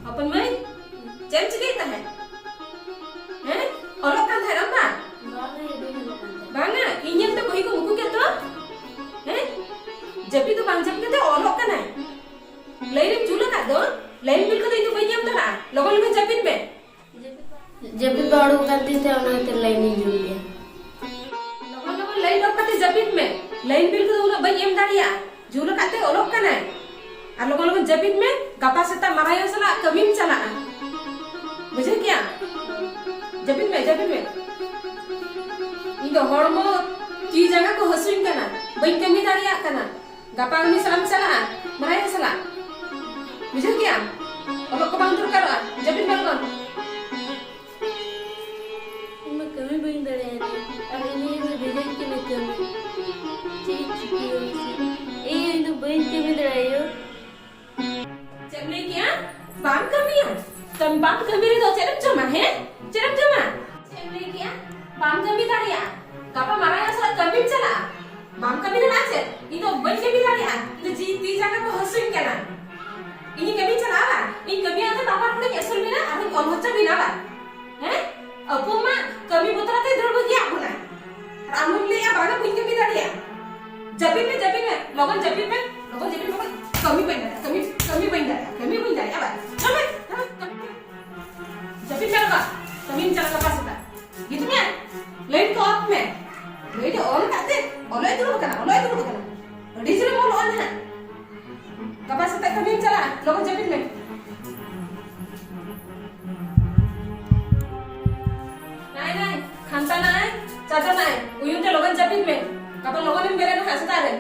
ᱦᱚᱯᱚᱱ ᱢᱟᱹᱭ, ᱪᱮᱫ ᱮᱢ ᱪᱤᱠᱟᱹᱭᱮᱫ ᱛᱟᱦᱮᱸᱫ? ᱦᱮᱸ? ᱚᱞᱚᱜ ᱠᱟᱱ ᱛᱟᱦᱮᱸᱫ ᱟᱢ ᱵᱟᱝ? ᱵᱟᱝᱟ, ᱤᱧ ᱧᱮᱞᱛᱮ ᱵᱚᱦᱤ ᱠᱚ ᱢᱩᱠᱩ ᱠᱮᱫ ᱫᱚ? ᱦᱮᱸ? ᱡᱟᱹᱯᱤᱫ ᱫᱚ ᱵᱟᱝ ᱡᱟᱹᱯᱤᱫ ᱠᱟᱛᱮ ᱚᱞᱚᱜ ᱠᱟᱱᱟᱭ᱾ ᱞᱟᱭᱤᱱ ᱮᱢ ᱡᱩᱞ ᱟᱠᱟᱫ ᱫᱚ? ᱞᱟᱭᱤᱱ ᱵᱤᱞ ᱠᱚᱫᱚ ᱤᱧ ᱫᱚ ᱵᱟᱹᱧ ᱮᱢ ᱫᱟᱲᱮᱭᱟᱜᱼᱟ᱾ ᱞᱚᱜᱚᱱ ᱞᱚᱜᱚᱱ ᱡᱟᱹᱯᱤᱫ ᱢᱮ᱾ ᱡᱟᱹᱯᱤᱫ ᱵᱟᱝ ᱩᱰᱩᱠ ᱠᱟᱱ ᱛᱤᱧ ᱛᱟᱦᱮᱸ, ᱚᱱᱟ ᱠᱷᱟᱹᱛᱤᱨ ᱞᱟᱭᱤᱱ ᱤᱧ ᱡᱩᱞ ᱠᱮᱫᱟ᱾ ᱞᱚᱜᱚᱱ ᱞᱚᱜᱚᱱ ᱞᱟᱭᱤᱱ ᱚᱯᱷ ᱠᱟᱛᱮ ᱡᱟᱹᱯᱤᱫ ᱢᱮ᱾ ᱞᱟᱭᱤᱱ ᱵᱤᱞ ᱠᱚᱫᱚ ᱩᱱᱟᱹᱜ ᱵᱟᱹᱧ ᱮᱢ ᱫᱟᱲᱮᱭᱟᱜᱼᱟ᱾ ᱡᱩᱞ ᱟᱠᱟᱫ ᱛᱮ ᱚᱞᱚᱜ ᱠᱟᱱᱟᱭ᱾ ᱟᱨ ᱞᱚᱜᱚᱱ ᱞᱚᱜᱚᱱ ᱡᱟᱹᱯᱤᱫ ᱢᱮ᱾ ᱜᱟᱯᱟ ᱥᱮᱛᱟᱜ ᱢᱟᱨᱟᱭᱳ ᱥᱟᱞᱟᱜ ᱠᱟᱹᱢᱤᱢ ᱪᱟᱞᱟᱜᱼᱟ᱾ ᱵᱩᱡᱷᱟᱹᱣ ᱠᱮᱜᱼᱟᱢ? ᱡᱟᱹᱯᱤᱫ ᱢᱮ, ᱡᱟᱹᱯᱤᱫ ᱢᱮ᱾ ᱤᱧ ᱫᱚ ᱦᱚᱲᱢᱚ ᱛᱤ ᱡᱟᱸᱜᱟ ᱠᱚ ᱦᱟᱹᱥᱩᱧ ᱠᱟᱱᱟ᱾ ᱵᱟᱹᱧ ᱠᱟᱹᱢᱤ ᱫᱟᱲᱮᱭᱟᱜ ᱠᱟᱱᱟ᱾ ᱜᱟᱯᱟ ᱩᱱᱤ ᱥᱟᱞᱟᱜ ᱮᱢ ᱪᱟᱞᱟᱜᱼᱟ, ᱢᱟᱨᱟᱭᱳ ᱥᱟᱞᱟᱜ᱾ ᱵᱩᱡᱷᱟᱹᱣ ᱠᱮᱜᱼᱟᱢ? ᱚᱞᱚᱜ ᱠᱚ ᱵᱟᱝ ᱫᱚᱨᱠᱟᱨᱚᱜᱼᱟ᱾ ᱡᱟᱹᱯᱤᱫ ᱢᱮ ᱞᱚᱜᱚᱱ᱾ ᱤᱧ ᱢᱟ ᱠᱟᱹᱢᱤ ᱵᱟᱹᱧ ᱫᱟᱲᱮᱭᱟᱜᱼᱟ᱾ ᱟᱨ ᱤᱧ ᱟᱭᱳ ᱫᱚ ᱜᱟᱯᱟ ᱢᱟᱨᱟᱝ ᱟᱭᱳ ᱥᱟᱞᱟᱜ ᱠᱟᱹᱢᱤᱢ ᱪᱟᱞᱟᱜᱼᱟ? ᱵᱟᱢ ᱠᱟᱹᱢᱤ ᱞᱮᱱᱟ ᱪᱮᱫ? ᱤᱧ ᱫᱚ ᱵᱟᱹᱧ ᱠᱟᱹᱢᱤ ᱫᱟᱲᱮᱭᱟᱜᱼᱟ, ᱤᱧ ᱫᱚ ᱡᱤ ᱛᱤ ᱡᱟᱸᱜᱟ ᱠᱚ ᱦᱟᱹᱥᱩᱧ ᱠᱟᱱᱟ᱾ ᱤᱧ ᱠᱟᱹᱢᱤᱧ ᱪᱟᱞᱟᱜᱼᱟ ᱵᱟᱝ? ᱤᱧ ᱠᱟᱹᱢᱤᱭᱟ ᱛᱚ ᱵᱟᱵᱟ ᱱᱚᱰᱮᱧ ᱟᱹᱥᱩᱞ ᱢᱮᱱᱟ ᱟᱨᱦᱚᱸᱧ ᱚᱞ ᱦᱚᱪᱚ ᱢᱮᱱᱟ ᱵᱟᱝ? ᱦᱮᱸ? ᱟᱹᱯᱩ ᱢᱟ ᱠᱟᱹᱢᱤ ᱵᱚᱛᱚᱨ ᱛᱮ ᱫᱟᱹᱲ ᱵᱟᱹᱜᱤᱭᱟᱜ ᱵᱚᱱᱟ᱾ ᱟᱨ ᱟᱢ ᱦᱚᱸᱢ ᱞᱟᱹᱭᱟ ᱵᱟᱝᱟ ᱵᱟᱹᱧ ᱠᱟᱹᱢᱤ ᱫᱟᱲᱮᱭᱟᱜᱼᱟ᱾ ᱡᱟᱹᱯᱤᱫ ᱢᱮ, ᱡᱟᱹᱯᱤᱫ ᱢᱮ, ᱞᱚᱜᱚᱱ ᱡᱟᱹᱯᱤᱫ ᱢᱮ, ᱞᱚᱜᱚᱱ ᱡᱟᱹᱯᱤᱫ ᱢᱮ, ᱞᱚᱜᱚᱱ᱾ ᱠᱟᱹᱢᱤ ᱵᱟᱹᱧ ᱫᱟᱲᱮᱭᱟᱜᱼᱟ, ᱠᱟᱹᱢᱤ, ᱠᱟᱹᱢᱤ ᱵᱟᱹᱧ ᱫᱟᱲᱮᱭᱟᱜᱼᱟ, ᱠᱟᱹᱢᱤ ᱵᱟᱹᱧ ᱫᱟᱲᱮᱭᱟᱜᱼᱟ ᱵᱟᱝ? ᱡᱟᱹᱯᱤᱫ ᱢᱮ, ᱡᱟᱹᱯᱤᱫ ᱢᱮ᱾ ᱡᱟᱹᱯᱤᱫ ᱢᱮ ᱵᱟᱵᱟ, ᱠᱟᱹᱢᱤᱢ ᱪᱟᱞᱟᱜ ᱜᱟᱯᱟ ᱥᱮᱛᱟᱜ᱾ ᱜᱤᱛᱤᱡ ᱢᱮ, ᱞᱟᱭᱤᱴ ᱠᱚ ᱚᱯᱷ ᱢᱮ᱾ ᱞᱟᱭᱤᱴ ᱚᱱ ᱠᱟᱜ ᱛᱮ ᱚᱞᱚᱜ ᱮ ᱫᱩᱲᱩᱵ ᱟᱠᱟᱱᱟ, ᱚᱞᱚᱜ ᱮ ᱫᱩᱲᱩᱵ ᱟᱠᱟᱱᱟ᱾ ᱟᱹᱰᱤ ᱡᱳᱨᱮᱢ ᱚᱞᱚᱜᱼᱟ ᱱᱟᱦᱟᱜ᱾ ᱜᱟᱯᱟ ᱥᱮᱛᱟᱜ ᱠᱟᱹᱢᱤᱢ ᱪᱟᱞᱟᱜᱼᱟ, ᱞᱚᱜᱚᱱ ᱡᱟᱹᱯᱤᱫ ᱢᱮ᱾ ᱱᱟᱭ, ᱱᱟᱭ, ᱠᱷᱟᱱᱛᱟ ᱱᱟᱭ, ᱪᱟᱫᱚᱨ ᱱᱟᱭ, ᱩᱭᱩ ᱛᱮ ᱞᱚᱜᱚᱱ ᱡᱟᱹᱯᱤᱫ ᱢᱮ᱾ ᱜᱟᱯᱟ ᱞᱚᱜᱚᱱᱮᱢ ᱵᱮᱨᱮᱫ ᱱᱟᱦᱟᱜ ᱥᱮᱛᱟᱜ ᱨᱮ᱾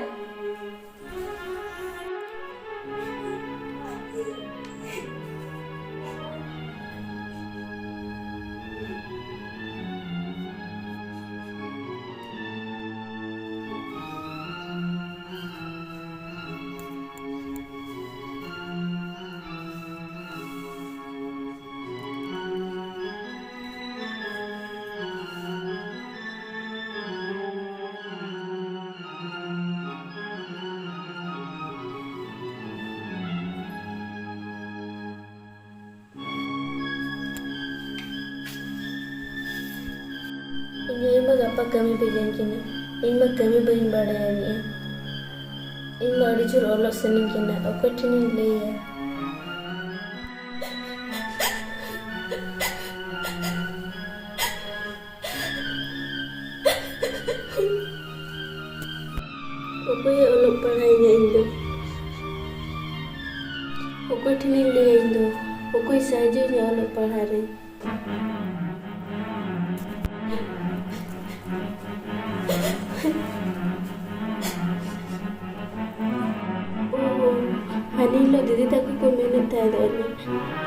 ᱤᱧ ᱟᱭᱳ ᱢᱟ ᱜᱟᱯᱟ ᱠᱟᱹᱢᱤ ᱵᱷᱮᱡᱟᱧ ᱠᱟᱱᱟ᱾ ᱤᱧ ᱢᱟ ᱠᱟᱹᱢᱤ ᱵᱟᱹᱧ ᱵᱟᱲᱟᱭᱟ ᱟᱹᱱᱤᱡᱼᱟ᱾ ᱤᱧ ᱢᱟ ᱟᱹᱰᱤ ᱡᱳᱨ ᱚᱞᱚᱜ ᱥᱟᱱᱟᱧ ᱠᱟᱱᱟ, ᱚᱠᱚᱭ ᱴᱷᱮᱱᱤᱧ ᱞᱟᱹᱭᱟ? ᱚᱠᱚᱭᱮ ᱚᱞᱚᱜ ᱯᱟᱲᱦᱟᱣᱤᱧᱟ ᱤᱧ ᱫᱚ? ᱚᱠᱚᱭ ᱴᱷᱮᱱᱤᱧ ᱞᱟᱹᱭᱟ ᱤᱧ ᱫᱚ? ᱚᱠᱚᱭ ᱥᱟᱦᱟᱡᱽᱡᱚᱧᱟ ᱚᱞᱚᱜ ᱯᱟᱲᱦᱟᱣ ᱨᱮ? ᱚ, ᱦᱟᱹᱱᱤ ᱦᱤᱞᱳᱜ ᱫᱤᱫᱤ ᱛᱟᱠᱚ ᱠᱚ ᱢᱮᱱᱮᱫ ᱛᱟᱦᱮᱸᱫ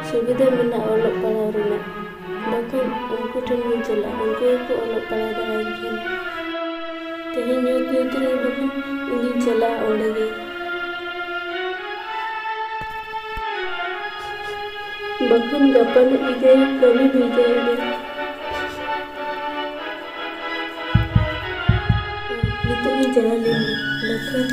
ᱥᱩᱵᱤᱫᱷᱟ ᱢᱮᱱᱟᱜᱼᱟ ᱚᱞᱚᱜ ᱯᱟᱲᱦᱟᱣ ᱨᱮᱱᱟᱜ᱾ ᱵᱟᱠᱷᱟᱱ ᱩᱱᱠᱩ ᱴᱷᱮᱱ ᱜᱤᱧ ᱪᱟᱞᱟᱜᱼᱟ, ᱩᱱᱠᱩ ᱜᱮᱠᱚ ᱚᱞᱚᱜ ᱯᱟᱲᱦᱟᱣ ᱫᱟᱲᱮᱭᱟᱹᱧ ᱠᱷᱟᱱ᱾ ᱛᱮᱦᱮᱧ ᱧᱩᱛ ᱧᱩᱛ ᱨᱮ ᱵᱟᱠᱷᱟᱱ ᱤᱧ ᱫᱩᱧ ᱪᱟᱞᱟᱜᱼᱟ ᱚᱸᱰᱮ ᱜᱮ᱾ ᱵᱟᱠᱷᱟᱱ ᱜᱟᱯᱟ ᱱᱚᱜᱼᱚᱭ ᱜᱮ ᱠᱟᱹᱢᱤ ᱵᱷᱮᱡᱟᱭ ᱢᱮ᱾ ᱪᱟᱞᱟᱣ ᱞᱮᱱ ᱞᱮᱠᱷᱟᱱ᱾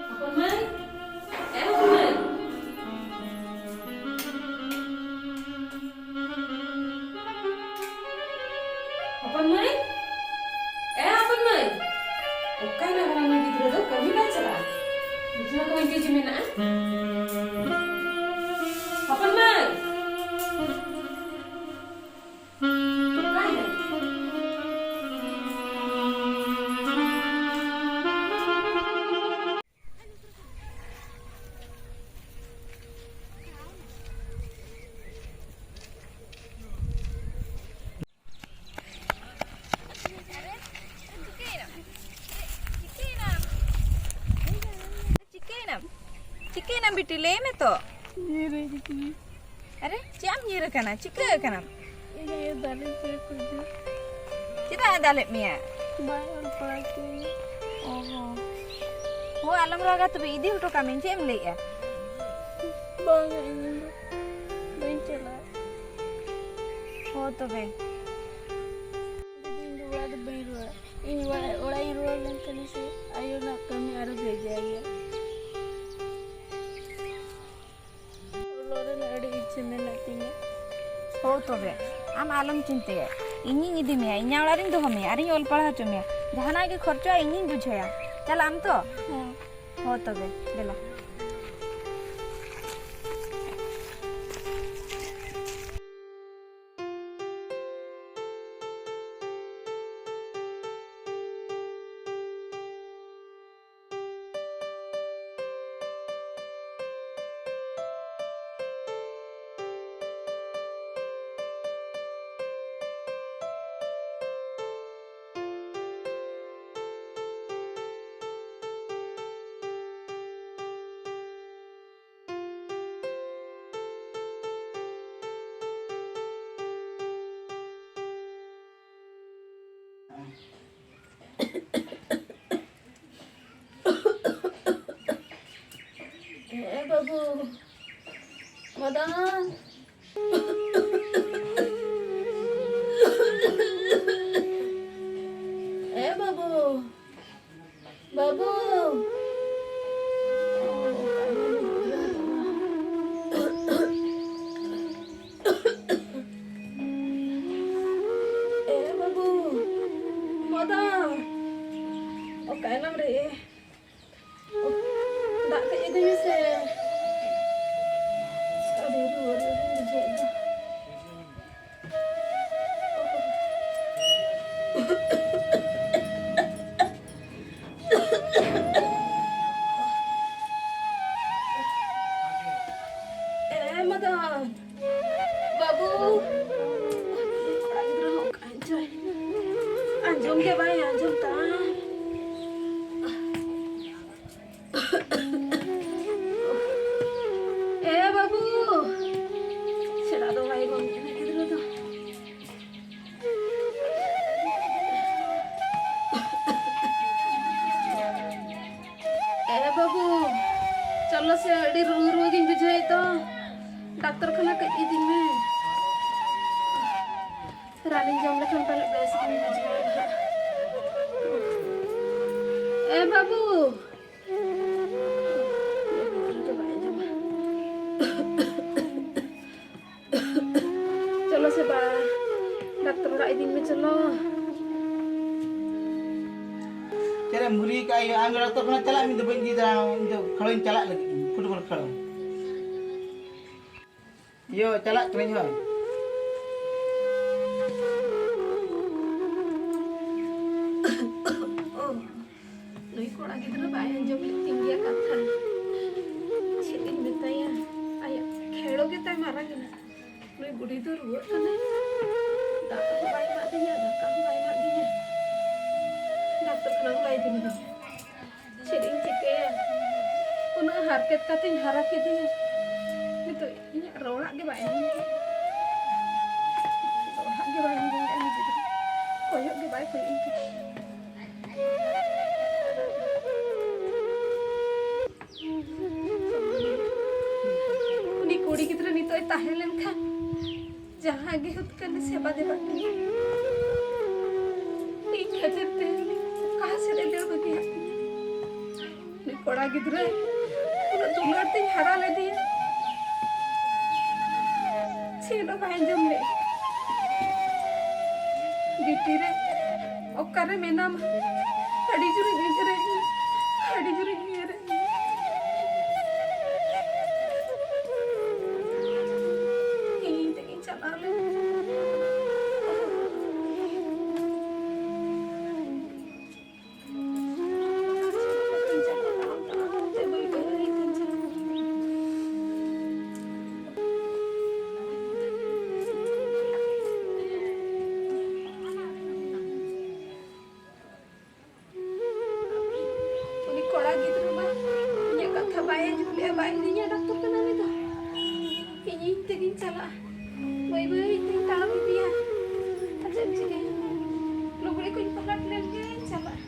ᱦᱚᱯᱚᱱ ᱢᱟᱹᱭ, ᱮ ᱦᱚᱯᱚᱱ ᱢᱟᱹᱭ᱾ ᱦᱚᱯᱚᱱ ᱢᱟᱹᱭ, ᱮ ᱦᱚᱯᱚᱱ ᱢᱟᱹᱭ᱾ ᱚᱠᱟᱭᱮᱱᱟ ᱵᱟᱲᱟ ᱱᱩᱭ ᱜᱤᱫᱽᱨᱟᱹ ᱫᱚ? ᱠᱟᱹᱢᱤ ᱵᱟᱭ ᱪᱟᱞᱟᱜᱼᱟ? ᱵᱩᱡᱷᱟᱹᱣ ᱠᱚ ᱤᱫᱤ ᱡᱮ ᱢᱮᱱᱟᱜᱼᱟ᱾ ᱦᱚᱯᱚᱱ ᱢᱟᱹᱭ᱾ ᱪᱤᱠᱟᱹᱭᱮᱱᱟᱢ? ᱪᱤᱠᱟᱹᱭᱮᱱᱟᱢ ᱵᱤᱴᱤ? ᱞᱟᱹᱭ ᱢᱮ ᱛᱚ᱾ ᱧᱤᱨ ᱦᱮᱡ ᱠᱟᱹᱱᱟᱹᱧ᱾ ᱟᱨᱮ, ᱪᱮᱫ ᱮᱢ ᱧᱤᱨ ᱟᱠᱟᱱᱟ? ᱪᱤᱠᱟᱹ ᱟᱠᱟᱱᱟᱢ? ᱤᱧ ᱟᱭᱳ ᱫᱟᱞᱮ ᱠᱟᱱᱟ ᱠᱩᱞᱦᱤ᱾ ᱪᱮᱫᱟᱜ ᱮ ᱫᱟᱞᱮᱫ ᱢᱮᱭᱟ? ᱵᱟᱭ ᱚᱞ ᱯᱟᱲᱦᱟᱣ ᱦᱚᱪᱚᱭᱤᱧ᱾ ᱚ ᱦᱚᱸ᱾ ᱦᱳ, ᱟᱞᱚᱢ ᱨᱟᱜᱟ ᱛᱚᱵᱮ, ᱤᱫᱤ ᱦᱚᱴᱚ ᱠᱟᱜ ᱢᱮ᱾ ᱪᱮᱫ ᱮᱢ ᱞᱟᱹᱭᱮᱫᱼᱟ? ᱵᱟᱝᱟ, ᱤᱧ ᱫᱚ ᱵᱟᱹᱧ ᱪᱟᱞᱟᱜᱼᱟ᱾ ᱦᱳ ᱛᱚᱵᱮ᱾ ᱤᱧ ᱫᱚ ᱚᱲᱟᱜ ᱫᱚ ᱵᱟᱹᱧ ᱨᱩᱣᱟᱹᱲᱟ᱾ ᱤᱧ ᱚᱲᱟᱜ, ᱚᱲᱟᱜ ᱤᱧ ᱨᱩᱣᱟᱹᱲ ᱞᱮᱱᱠᱷᱟᱱ ᱥᱮ ᱟᱭᱳ ᱨᱮᱱᱟᱜ ᱠᱟᱹᱢᱤ ᱟᱨᱚ ᱵᱷᱮᱡᱟᱭ ᱜᱮᱭᱟ᱾ ᱚᱞᱚᱜ ᱨᱮᱱᱟᱜ ᱟᱹᱰᱤ ᱤᱪᱪᱷᱟᱹ ᱢᱮᱱᱟᱜ ᱛᱤᱧᱟᱹ᱾ ᱦᱳ ᱛᱚᱵᱮ, ᱟᱢ ᱟᱞᱚᱢ ᱪᱤᱱᱛᱟᱹᱭᱟ, ᱤᱧᱤᱧ ᱤᱫᱤ ᱢᱮᱭᱟ, ᱤᱧᱟᱹᱜ ᱚᱲᱟᱜ ᱨᱤᱧ ᱫᱚᱦᱚ ᱢᱮᱭᱟ ᱟᱨᱤᱧ ᱚᱞ ᱯᱟᱲᱦᱟᱣ ᱦᱚᱪᱚ ᱢᱮᱭᱟ᱾ ᱡᱟᱦᱟᱱᱟᱜ ᱜᱮ ᱠᱷᱚᱨᱪᱟ ᱤᱧᱤᱧ ᱵᱩᱡᱷᱟᱹᱣᱟ᱾ ᱪᱟᱞᱟᱜ ᱟᱢ ᱛᱚ? ᱦᱮᱸ᱾ ᱦᱳ ᱛᱚᱵᱮ, ᱫᱮᱞᱟ᱾ ᱮ ᱵᱟᱹᱵᱩ, ᱢᱟᱫᱟᱱ᱾ ᱮ ᱵᱟᱹᱵᱩ, ᱵᱟᱹᱵᱩ᱾ ᱮ ᱵᱟᱹᱵᱩ, ᱢᱟᱫᱟᱱ, ᱚᱠᱟᱭᱮᱱᱟᱢ ᱨᱮ? ᱫᱟᱜ ᱠᱟᱹᱡ ᱟᱹᱜᱩᱭ ᱢᱮᱥᱮ᱾ ᱟᱹᱰᱤ ᱨᱩᱣᱟᱹ ᱨᱩᱣᱟᱹ ᱜᱤᱧ ᱵᱩᱡᱷᱟᱹᱣᱮᱫ ᱫᱚ᱾ ᱮ ᱢᱟᱫᱟᱱ, ᱵᱟᱹᱵᱩ, ᱠᱚᱲᱟ ᱜᱤᱫᱽᱨᱟᱹ ᱦᱚᱸ ᱚᱠᱟᱭᱮᱱ ᱪᱚᱭ? ᱟᱸᱡᱚᱢ ᱜᱮ ᱵᱟᱭ ᱟᱸᱡᱚᱢ ᱛᱟᱢ᱾ ᱮ ᱵᱟᱹᱵᱩ, ᱪᱷᱮᱲᱟ ᱫᱚ ᱵᱟᱭ ᱜᱚᱝ ᱠᱟᱱᱟ ᱜᱤᱫᱽᱨᱟᱹ ᱫᱚ᱾ ᱮ ᱵᱟᱹᱵᱩ, ᱪᱚᱞᱚ ᱥᱮ, ᱟᱹᱰᱤ ᱨᱩᱣᱟᱹ ᱨᱩᱣᱟᱹ ᱜᱤᱧ ᱵᱩᱡᱷᱟᱹᱣᱮᱫ ᱫᱚ᱾ ᱰᱟᱠᱛᱚᱨ ᱠᱷᱟᱱᱟ ᱠᱟᱹᱡ ᱤᱫᱤᱧ ᱢᱮ᱾ ᱨᱟᱱᱤᱧ ᱡᱚᱢ ᱞᱮᱠᱷᱟᱱ ᱯᱟᱞᱮ ᱵᱮᱥ ᱜᱤᱧ ᱵᱩᱡᱷᱟᱹᱣᱟ ᱦᱟᱸᱜ᱾ ᱮ ᱵᱟᱹᱵᱩ! ᱪᱚᱞᱚ ᱥᱮ ᱵᱟ, ᱰᱟᱠᱛᱚᱨ ᱚᱲᱟᱜ ᱤᱫᱤᱧ ᱢᱮ, ᱪᱚᱞᱚ᱾ ᱪᱮᱫ ᱮᱢ ᱵᱷᱩᱞᱤ ᱠᱟᱜ ᱤᱭᱟᱹ? ᱟᱢ ᱰᱟᱠᱛᱚᱨ ᱠᱷᱟᱱᱟ ᱪᱟᱞᱟᱜ ᱢᱮ, ᱤᱧ ᱫᱚ ᱵᱟᱹᱧ ᱤᱫᱤ ᱫᱟᱲᱮᱭᱟᱢᱟ, ᱤᱧ ᱫᱚ ᱠᱷᱮᱞᱳᱧ ᱪᱟᱞᱟᱜ ᱞᱟᱹᱜᱤᱫ, ᱯᱷᱩᱴᱵᱚᱞ ᱠᱷᱮᱞᱳ᱾ ᱤᱭᱟᱹ, ᱪᱟᱞᱟᱜ ᱠᱟᱹᱱᱟᱹᱧ ᱦᱳᱭ᱾ ᱚ, ᱱᱩᱭ ᱠᱚᱲᱟ ᱜᱤᱫᱽᱨᱟᱹ ᱵᱟᱭ ᱟᱸᱡᱚᱢ ᱞᱮᱫ ᱛᱤᱧ ᱜᱮᱭᱟ ᱠᱟᱛᱷᱟ᱾ ᱪᱮᱫ ᱤᱧ ᱢᱮᱛᱟᱭᱟ? ᱟᱭᱟᱜ ᱠᱷᱮᱲᱚ ᱜᱮ ᱛᱟᱭ ᱢᱟᱨᱟᱝ ᱮᱱᱟ᱾ ᱱᱩᱭ ᱵᱩᱰᱷᱤ ᱫᱚ ᱨᱩᱣᱟᱹᱜ ᱠᱟᱱᱟᱭ᱾ ᱫᱟᱜ ᱦᱚᱸ ᱵᱟᱭ ᱮᱢᱟᱫᱤᱧᱟ, ᱫᱟᱠᱟ ᱦᱚᱸ ᱵᱟᱭ ᱮᱢᱟᱫᱤᱧᱟ᱾ ᱰᱟᱠᱛᱚᱨ ᱠᱷᱟᱱᱟ ᱦᱚᱸ ᱵᱟᱭ ᱤᱫᱤ ᱞᱤᱫᱤᱧᱟ᱾ ᱪᱮᱫ ᱤᱧ ᱪᱤᱠᱟᱹᱭᱟ? ᱩᱱᱟᱹᱜ ᱦᱟᱨᱠᱮᱛ ᱠᱟᱛᱮᱧ ᱦᱟᱨᱟ ᱠᱮᱫᱮᱭᱟ, ᱱᱤᱛᱚᱜ ᱤᱧᱟᱹᱜ ᱨᱚᱲᱟᱜ ᱜᱮ ᱵᱟᱭ ᱟᱸᱡᱚᱢ ᱮᱫᱟ᱾ ᱨᱚᱲᱟᱜ ᱜᱮ ᱵᱟᱭ ᱟᱸᱡᱚᱢ ᱮᱫᱟ ᱩᱱᱤ ᱜᱤᱫᱽᱨᱟᱹ᱾ ᱠᱚᱭᱚᱜ ᱜᱮ ᱵᱟᱭ ᱠᱚᱭᱚᱜ ᱤᱧ ᱠᱟᱱᱟ᱾ ᱩᱱᱤ ᱠᱩᱲᱤ ᱜᱤᱫᱽᱨᱟᱹ ᱱᱤᱛᱚᱜ ᱮ ᱛᱟᱦᱮᱸ ᱞᱮᱱᱠᱷᱟᱱ ᱡᱟᱦᱟᱸ ᱜᱮ ᱦᱩᱛ ᱠᱟᱹᱱᱤ ᱥᱮᱵᱟ ᱫᱮᱵᱟ ᱠᱮᱭᱟ᱾ ᱤᱧ ᱠᱷᱟᱹᱛᱤᱨ ᱛᱮ ᱚᱠᱟ ᱥᱮᱫ ᱮ ᱫᱟᱹᱲ ᱵᱟᱹᱜᱤᱭᱟᱫ ᱛᱤᱧᱟ᱾ ᱩᱱᱤ ᱠᱚᱲᱟ ᱜᱤᱫᱽᱨᱟᱹ ᱩᱱᱟᱹᱜ ᱫᱩᱞᱟᱹᱲ ᱛᱤᱧ ᱦᱟᱨᱟ ᱞᱮᱫᱮᱭᱟ, ᱪᱮᱫ ᱦᱚᱸ ᱵᱟᱭ ᱟᱸᱡᱚᱢ ᱞᱮᱫ᱾ ᱵᱤᱴᱤ ᱨᱮ, ᱚᱠᱟᱨᱮ ᱢᱮᱱᱟᱢᱟ? ᱟᱹᱰᱤ ᱡᱳᱨᱤᱧ ᱩᱭᱦᱟᱹᱨᱮᱫ ᱢᱮᱭᱟ, ᱟᱹᱰᱤ ᱡᱳᱨᱤᱧ ᱩᱭᱦᱟᱹᱨᱮᱫ ᱢᱮᱭᱟ᱾ ᱤᱧ ᱛᱮᱜᱤᱧ ᱪᱟᱞᱟᱣ ᱞᱮᱱ᱾ ᱩᱱᱤ ᱠᱚᱲᱟ ᱜᱤᱫᱽᱨᱟᱹ ᱢᱟ ᱤᱧᱟᱹᱜ ᱠᱟᱛᱷᱟ ᱵᱟᱭ ᱟᱸᱡᱚᱢ ᱞᱮᱜᱼᱟ, ᱵᱟᱭ ᱤᱫᱤᱧᱟ ᱰᱟᱠᱛᱚᱨ ᱠᱷᱟᱱᱟ ᱩᱱᱤ ᱫᱚ᱾ ᱤᱧ, ᱤᱧ ᱛᱮᱜᱤᱧ ᱪᱟᱞᱟᱜᱼᱟ, ᱵᱟᱹᱭ ᱵᱟᱹᱭ ᱛᱤᱧ ᱛᱟᱲᱟᱢ ᱤᱫᱤᱭᱟ᱾ ᱟᱨ ᱪᱮᱫ ᱮᱢ ᱪᱤᱠᱟᱹᱭᱟ? ᱞᱩᱜᱽᱲᱤ ᱠᱚᱧ ᱯᱟᱞᱟᱴ ᱞᱮᱱ ᱜᱤᱧ ᱪᱟᱞᱟᱜᱼᱟ᱾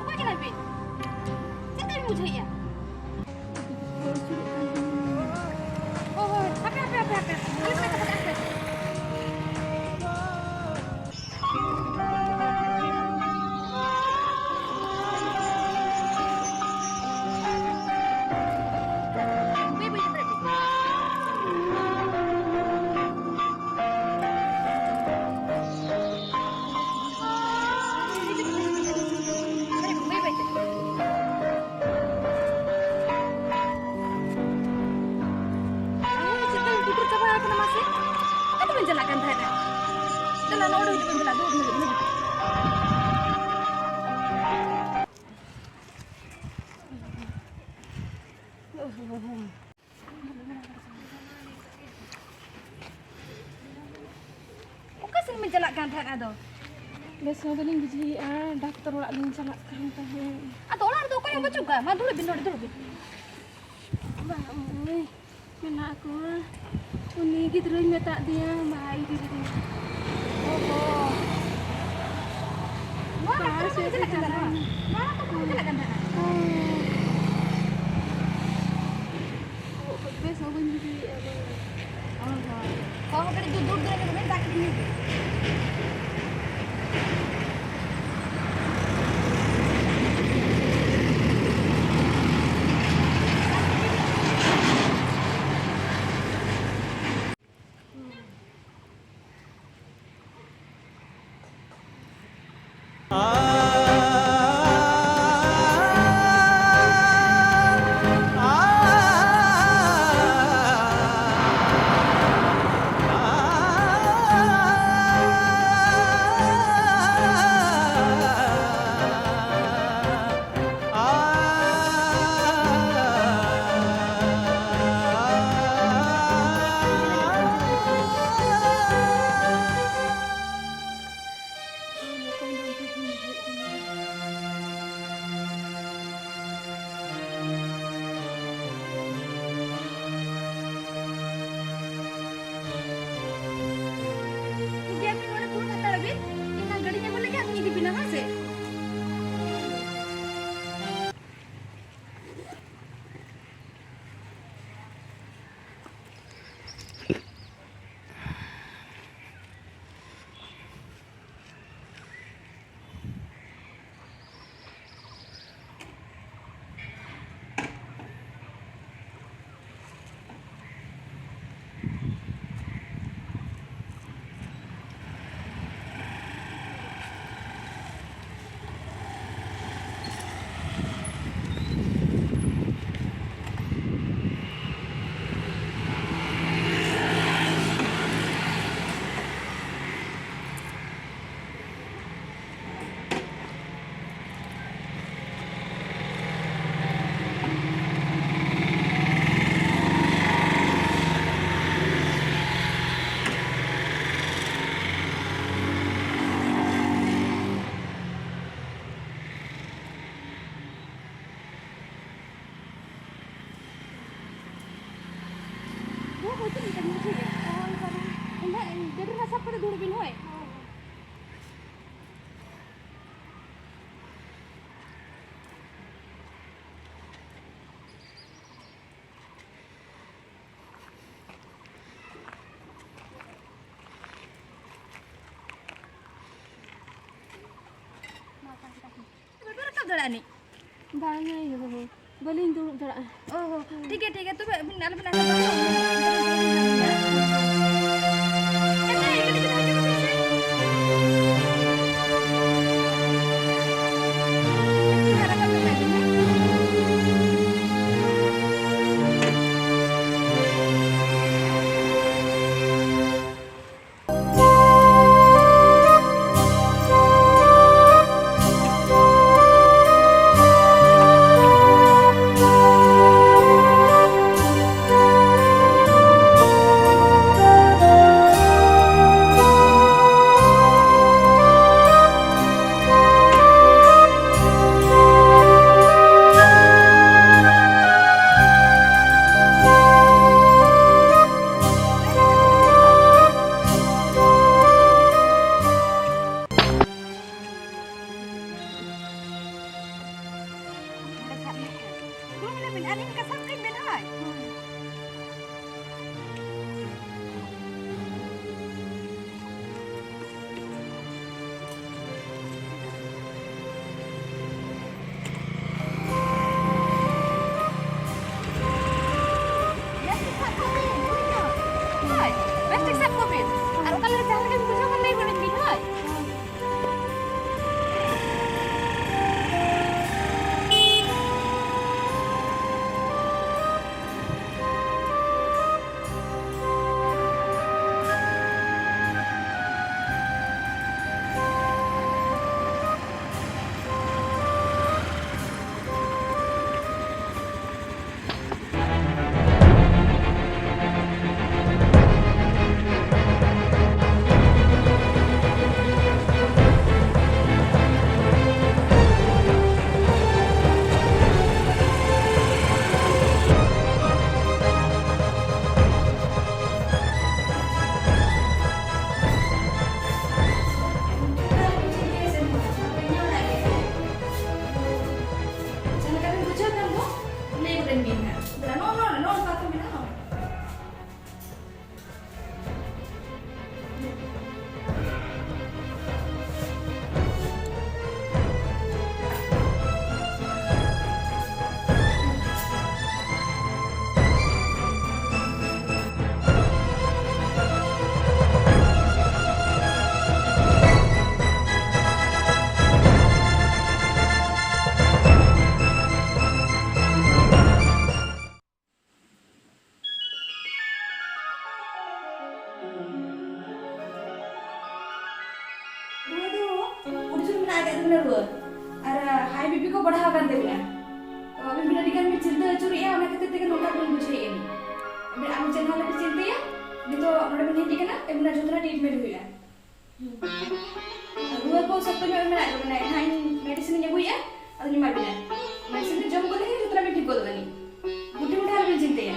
ᱚᱠᱚᱭ ᱠᱟᱱᱟ ᱯᱮ? ᱪᱮᱫ ᱯᱮ ᱵᱩᱡᱷᱟᱹᱣᱮᱫᱼᱟ? ᱦᱳᱭ, ᱦᱳᱭ, ᱦᱟᱯᱮ, ᱦᱟᱯᱮ, ᱦᱟᱯᱮ, ᱦᱟᱯᱮ᱾ ᱦᱟᱯᱮ, ᱦᱟᱯᱮ, ᱦᱟᱯᱮ, ᱦᱟᱯᱮ᱾ ᱟᱭᱳ, ᱪᱮᱫ ᱫᱚᱧ ᱯᱩᱴᱩᱨ ᱪᱟᱵᱟ ᱟᱠᱟᱱᱟ ᱢᱟᱥᱮ? ᱚᱠᱟ ᱛᱮᱵᱮᱱ ᱪᱟᱞᱟᱜ ᱠᱟᱱ ᱛᱟᱦᱮᱸᱱᱟ? ᱪᱟᱞᱟᱜ, ᱱᱚᱰᱮ ᱦᱤᱡᱩᱜ ᱵᱮᱱ, ᱪᱟᱞᱟᱜ, ᱫᱩᱲᱩᱵ, ᱫᱩᱲᱩᱵ, ᱫᱩᱲᱩᱵ᱾ ᱚᱠᱟ ᱥᱮᱱ ᱵᱮᱱ ᱪᱟᱞᱟᱜ ᱠᱟᱱ ᱛᱟᱦᱮᱸᱫ ᱟᱫᱚ? ᱵᱮᱥ ᱦᱚᱸ ᱵᱟᱹᱞᱤᱧ ᱵᱩᱡᱷᱟᱹᱣᱮᱫᱼᱟ, ᱰᱟᱠᱛᱟᱨ ᱚᱲᱟᱜ ᱞᱤᱧ ᱪᱟᱞᱟᱜ ᱠᱟᱱ ᱛᱟᱦᱮᱸᱫ᱾ ᱟᱫᱚ ᱚᱲᱟᱜ ᱨᱮᱫᱚ ᱚᱠᱚᱭ ᱦᱚᱸ ᱵᱟᱹᱪᱩᱜ ᱠᱚᱣᱟ᱾ ᱢᱟ ᱫᱩᱲᱩᱵ ᱵᱤᱱ, ᱱᱚᱰᱮ ᱫᱩᱲᱩᱵ ᱵᱤᱱ᱾ ᱵᱟᱝ, ᱢᱟᱹᱭ, ᱢᱮᱱᱟᱜ ᱠᱚᱣᱟ᱾ ᱩᱱᱤ ᱜᱤᱫᱽᱨᱟᱹᱧ ᱢᱮᱛᱟᱫ ᱫᱮᱭᱟ, ᱵᱟᱭ ᱤᱫᱤ ᱞᱮᱫᱮᱭᱟ᱾ ᱚ ᱦᱚᱸ᱾ ᱱᱚᱣᱟ ᱰᱟᱠᱛᱟᱨ ᱚᱲᱟᱜ ᱫᱚ ᱪᱟᱞᱟᱜ ᱠᱟᱱ ᱛᱟᱦᱮᱸᱱᱟ? ᱱᱚᱣᱟ ᱰᱟᱠᱛᱟᱨ ᱚᱲᱟᱜ ᱫᱚ ᱪᱟᱞᱟᱜ ᱠᱟᱱ ᱛᱟᱦᱮᱸᱱᱟ? ᱦᱳᱭ᱾ ᱵᱚᱦᱚᱜ ᱠᱚ ᱵᱮᱥ ᱦᱚᱸ ᱵᱟᱹᱧ ᱵᱩᱡᱷᱟᱹᱣᱮᱫᱼᱟ ᱵᱟᱹᱵᱩ᱾ ᱚ ᱦᱚᱸ᱾ ᱦᱚᱸ, ᱠᱟᱹᱴᱤᱡ ᱫᱩ-, ᱫᱩᱲᱩᱵ ᱡᱤᱨᱟᱹᱜ ᱧᱚᱜᱚᱜ ᱵᱤᱱ, ᱫᱟᱜ ᱠᱟᱹᱴᱤᱡ ᱧᱩᱭ ᱵᱤᱱ᱾ ᱫᱩᱲᱩᱵ ᱵᱤᱱ ᱦᱳᱭ᱾ ᱵᱟᱯᱮ ᱨᱟᱠᱟᱵ ᱫᱟᱲᱮᱭᱟᱜᱼᱟ ᱱᱤᱡ? ᱵᱟᱝᱟ ᱭᱳ, ᱵᱟᱹᱞᱤᱧ ᱫᱩᱲᱩᱵ ᱫᱟᱲᱮᱭᱟᱜᱼᱟ᱾ ᱚ ᱦᱚᱸ, ᱴᱷᱤᱠ ᱜᱮᱭᱟ, ᱴᱷᱤᱠ ᱜᱮᱭᱟ, ᱛᱚᱵᱮ ᱟᱹᱵᱤᱱ ᱟᱞᱚᱵᱤᱱ ᱟᱸᱡᱚᱢᱟ᱾ ᱮᱱᱮ, ᱠᱟᱹᱴᱤᱡ ᱵᱤᱱ ᱟᱸᱡᱚᱢᱟ ᱥᱮ᱾ ᱨᱟᱠᱟᱵ ᱠᱟᱛᱮ ᱟᱹᱵᱤᱱ ᱦᱟᱸᱜ᱾ ᱟᱹᱵᱤᱱᱟᱜ ᱨᱩᱣᱟᱹ ᱟᱨ ᱦᱟᱭ ᱵᱤᱯᱤ ᱠᱚ ᱵᱟᱲᱦᱟᱣ ᱟᱠᱟᱱ ᱛᱟᱹᱵᱤᱱᱟ᱾ ᱛᱚ ᱟᱹᱵᱤᱱ ᱵᱤᱱ ᱟᱹᱰᱤ ᱜᱟᱱ ᱵᱤᱱ ᱪᱤᱱᱛᱟᱹ ᱟᱹᱪᱩᱨᱮᱜᱼᱟ, ᱚᱱᱟ ᱠᱷᱟᱹᱛᱤᱨ ᱛᱮᱜᱮ ᱱᱚᱝᱠᱟ ᱵᱤᱱ ᱵᱩᱡᱷᱟᱹᱣᱮᱫᱼᱟ᱾ ᱟᱹᱵᱤᱱ ᱟᱨ ᱪᱮᱫ ᱦᱚᱸ ᱟᱞᱚᱵᱤᱱ ᱪᱤᱱᱛᱟᱹᱭᱟ, ᱱᱤᱛᱚᱜ ᱱᱚᱰᱮ ᱵᱤᱱ ᱦᱮᱡ ᱟᱠᱟᱱᱟ, ᱟᱹᱵᱤᱱᱟᱜ ᱡᱚᱛᱚᱱᱟᱜ ᱴᱨᱤᱴᱢᱮᱱᱴ ᱦᱩᱭᱩᱜᱼᱟ᱾ ᱟᱨ ᱨᱩᱣᱟᱹ ᱠᱚ ᱥᱚᱠᱛᱚ ᱧᱚᱜ ᱢᱮᱱᱟᱜ ᱛᱟᱵᱤᱱᱟ, ᱮᱱᱠᱷᱟᱱ ᱤᱧ ᱢᱮᱰᱤᱥᱤᱱ ᱤᱧ ᱟᱹᱜᱩᱭᱮᱫᱼᱟ, ᱟᱫᱚᱧ ᱮᱢᱟ ᱵᱤᱱᱟ᱾ ᱢᱮᱰᱤᱥᱤᱱ ᱡᱚᱢ ᱜᱚᱫ ᱞᱮᱠᱷᱟᱱ ᱡᱚᱛᱚᱱᱟᱜ ᱵᱤᱱ ᱴᱷᱤᱠ ᱜᱚᱫᱚᱜᱼᱟ ᱱᱤᱡ᱾ ᱢᱚᱴᱮ ᱢᱚᱴᱮ ᱟᱞᱚᱵᱤᱱ ᱪᱤᱱᱛᱟᱹᱭᱟ᱾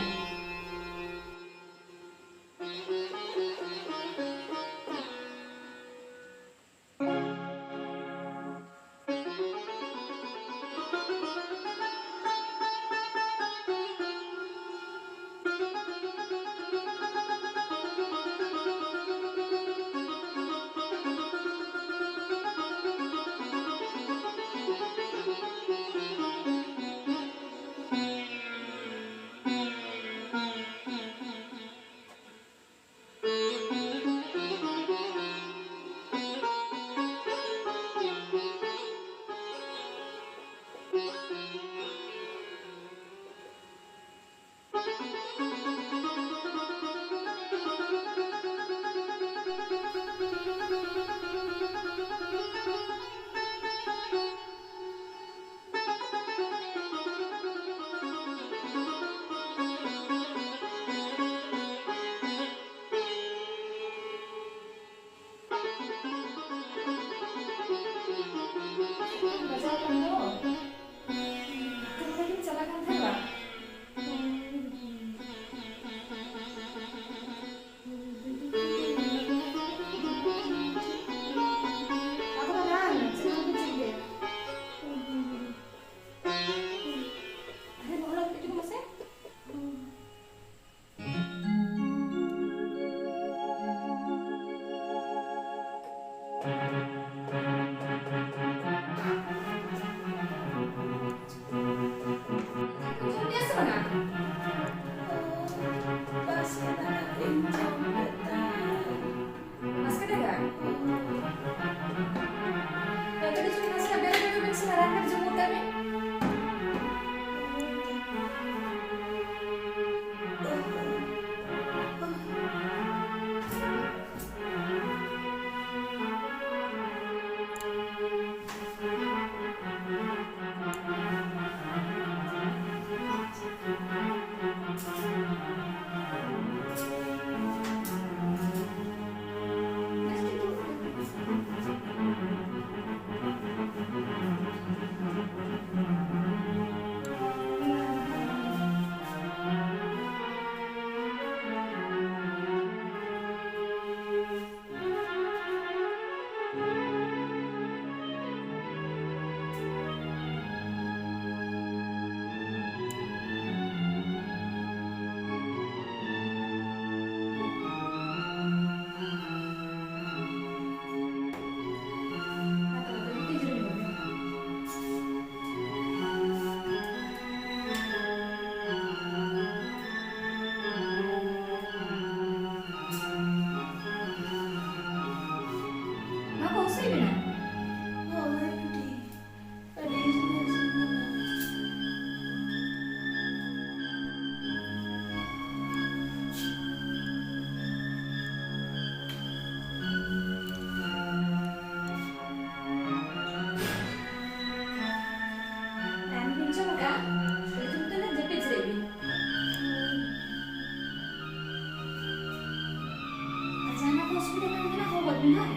ᱢᱮᱱᱟᱭ᱾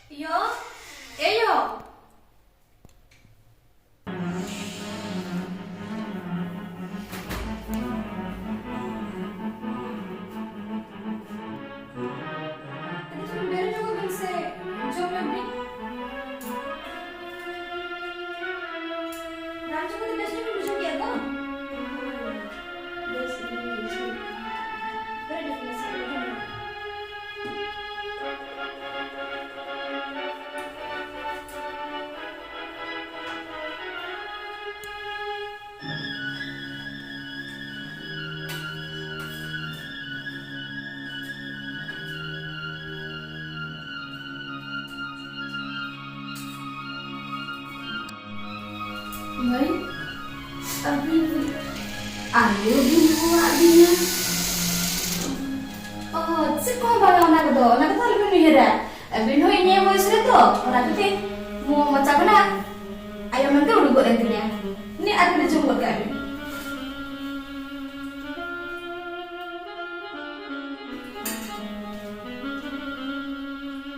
ᱭᱳ, ᱮ ᱭᱳ᱾ ᱠᱟᱹᱴᱤᱡ ᱪᱩᱞᱩᱝ ᱵᱮᱨᱮᱫ ᱧᱚᱜᱚᱜ ᱵᱤᱱ ᱥᱮ, ᱡᱚᱢ ᱧᱚᱜ ᱵᱤᱱ᱾ ᱨᱟᱱ ᱡᱚᱢ ᱠᱟᱛᱮ ᱵᱮᱥ ᱧᱚᱜ ᱵᱤᱱ ᱵᱩᱡᱷᱟᱹᱣ ᱠᱮᱫᱟ ᱛᱚ? ᱵᱮᱥ ᱜᱮᱞᱤᱧ ᱵᱩᱡᱷᱟᱹᱣ ᱠᱮᱫᱟ᱾ ᱵᱮᱨᱮᱫ ᱧᱚᱜ ᱵᱤᱱ ᱥᱮ, ᱞᱚᱜᱚᱱ ᱧᱚᱜ᱾ ᱢᱟᱹᱭ, ᱟᱹᱵᱤᱱ ᱟᱭᱳ ᱵᱤᱱ ᱦᱚᱦᱚᱣᱟᱫ ᱞᱤᱧᱟ? ᱚ, ᱪᱮᱫ ᱠᱚᱦᱚᱸ ᱵᱟᱝᱟ, ᱚᱱᱟ ᱠᱚᱫᱚ, ᱚᱱᱟ ᱠᱚᱫᱚ ᱟᱞᱚᱵᱤᱱ ᱩᱭᱦᱟᱹᱨᱟ᱾ ᱟᱹᱵᱤᱱ ᱦᱚᱸ ᱤᱧ ᱱᱤᱭᱟᱹ ᱵᱚᱭᱮᱥ ᱨᱮᱫᱚ, ᱚᱱᱟ ᱠᱷᱟᱹᱛᱤᱨ ᱢᱚ-, ᱢᱚᱪᱟ ᱠᱷᱚᱱᱟᱜ ᱟᱭᱳ ᱢᱮᱱᱛᱮ ᱩᱰᱩᱠᱚᱜ ᱮᱱ ᱛᱤᱧᱟ᱾ ᱱᱤᱭᱟᱹ ᱟᱨ ᱠᱟᱹᱴᱤᱡ ᱡᱚᱢ ᱜᱚᱫ ᱠᱟᱜ ᱵᱤᱱ᱾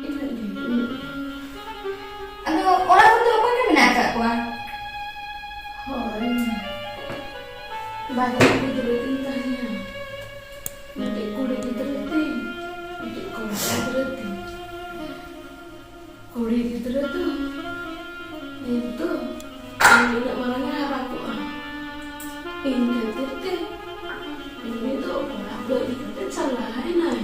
ᱤᱱᱟᱹᱜ ᱜᱮ, ᱤᱱᱟᱹᱜ ᱜᱮ᱾ ᱟᱫᱚ ᱚᱲᱟᱜ ᱠᱚᱨᱮ ᱫᱚ ᱚᱠᱚᱭ ᱠᱚ ᱢᱮᱱᱟᱜ ᱟᱠᱟᱫ ᱠᱚᱣᱟ? ᱦᱳᱭ, ᱵᱟᱨᱭᱟ ᱜᱤᱫᱽᱨᱟᱹ ᱛᱤᱧ ᱛᱟᱦᱮᱸᱭᱟ, ᱢᱤᱫᱴᱤᱡ ᱠᱩᱲᱤ ᱜᱤᱫᱽᱨᱟᱹ ᱛᱤᱧ, ᱢᱤᱫᱴᱤᱡ ᱠᱚᱲᱟ ᱜᱤᱫᱽᱨᱟᱹ ᱛᱤᱧ᱾ ᱠᱩᱲᱤ ᱜᱤᱫᱽᱨᱟᱹ ᱫᱚ ᱱᱤᱛ ᱫᱚ ᱩᱱᱤ ᱩᱱᱟᱹᱜ ᱢᱟᱨᱟᱝ ᱮ ᱦᱟᱨᱟ ᱠᱚᱜᱼᱟ, ᱤᱧ ᱠᱷᱟᱹᱛᱤᱨ ᱛᱮ ᱩᱱᱤ ᱫᱚ ᱚᱲᱟᱜ ᱵᱟᱹᱜᱤ ᱠᱟᱛᱮ ᱪᱟᱞᱟᱣ ᱮᱱᱟᱭ᱾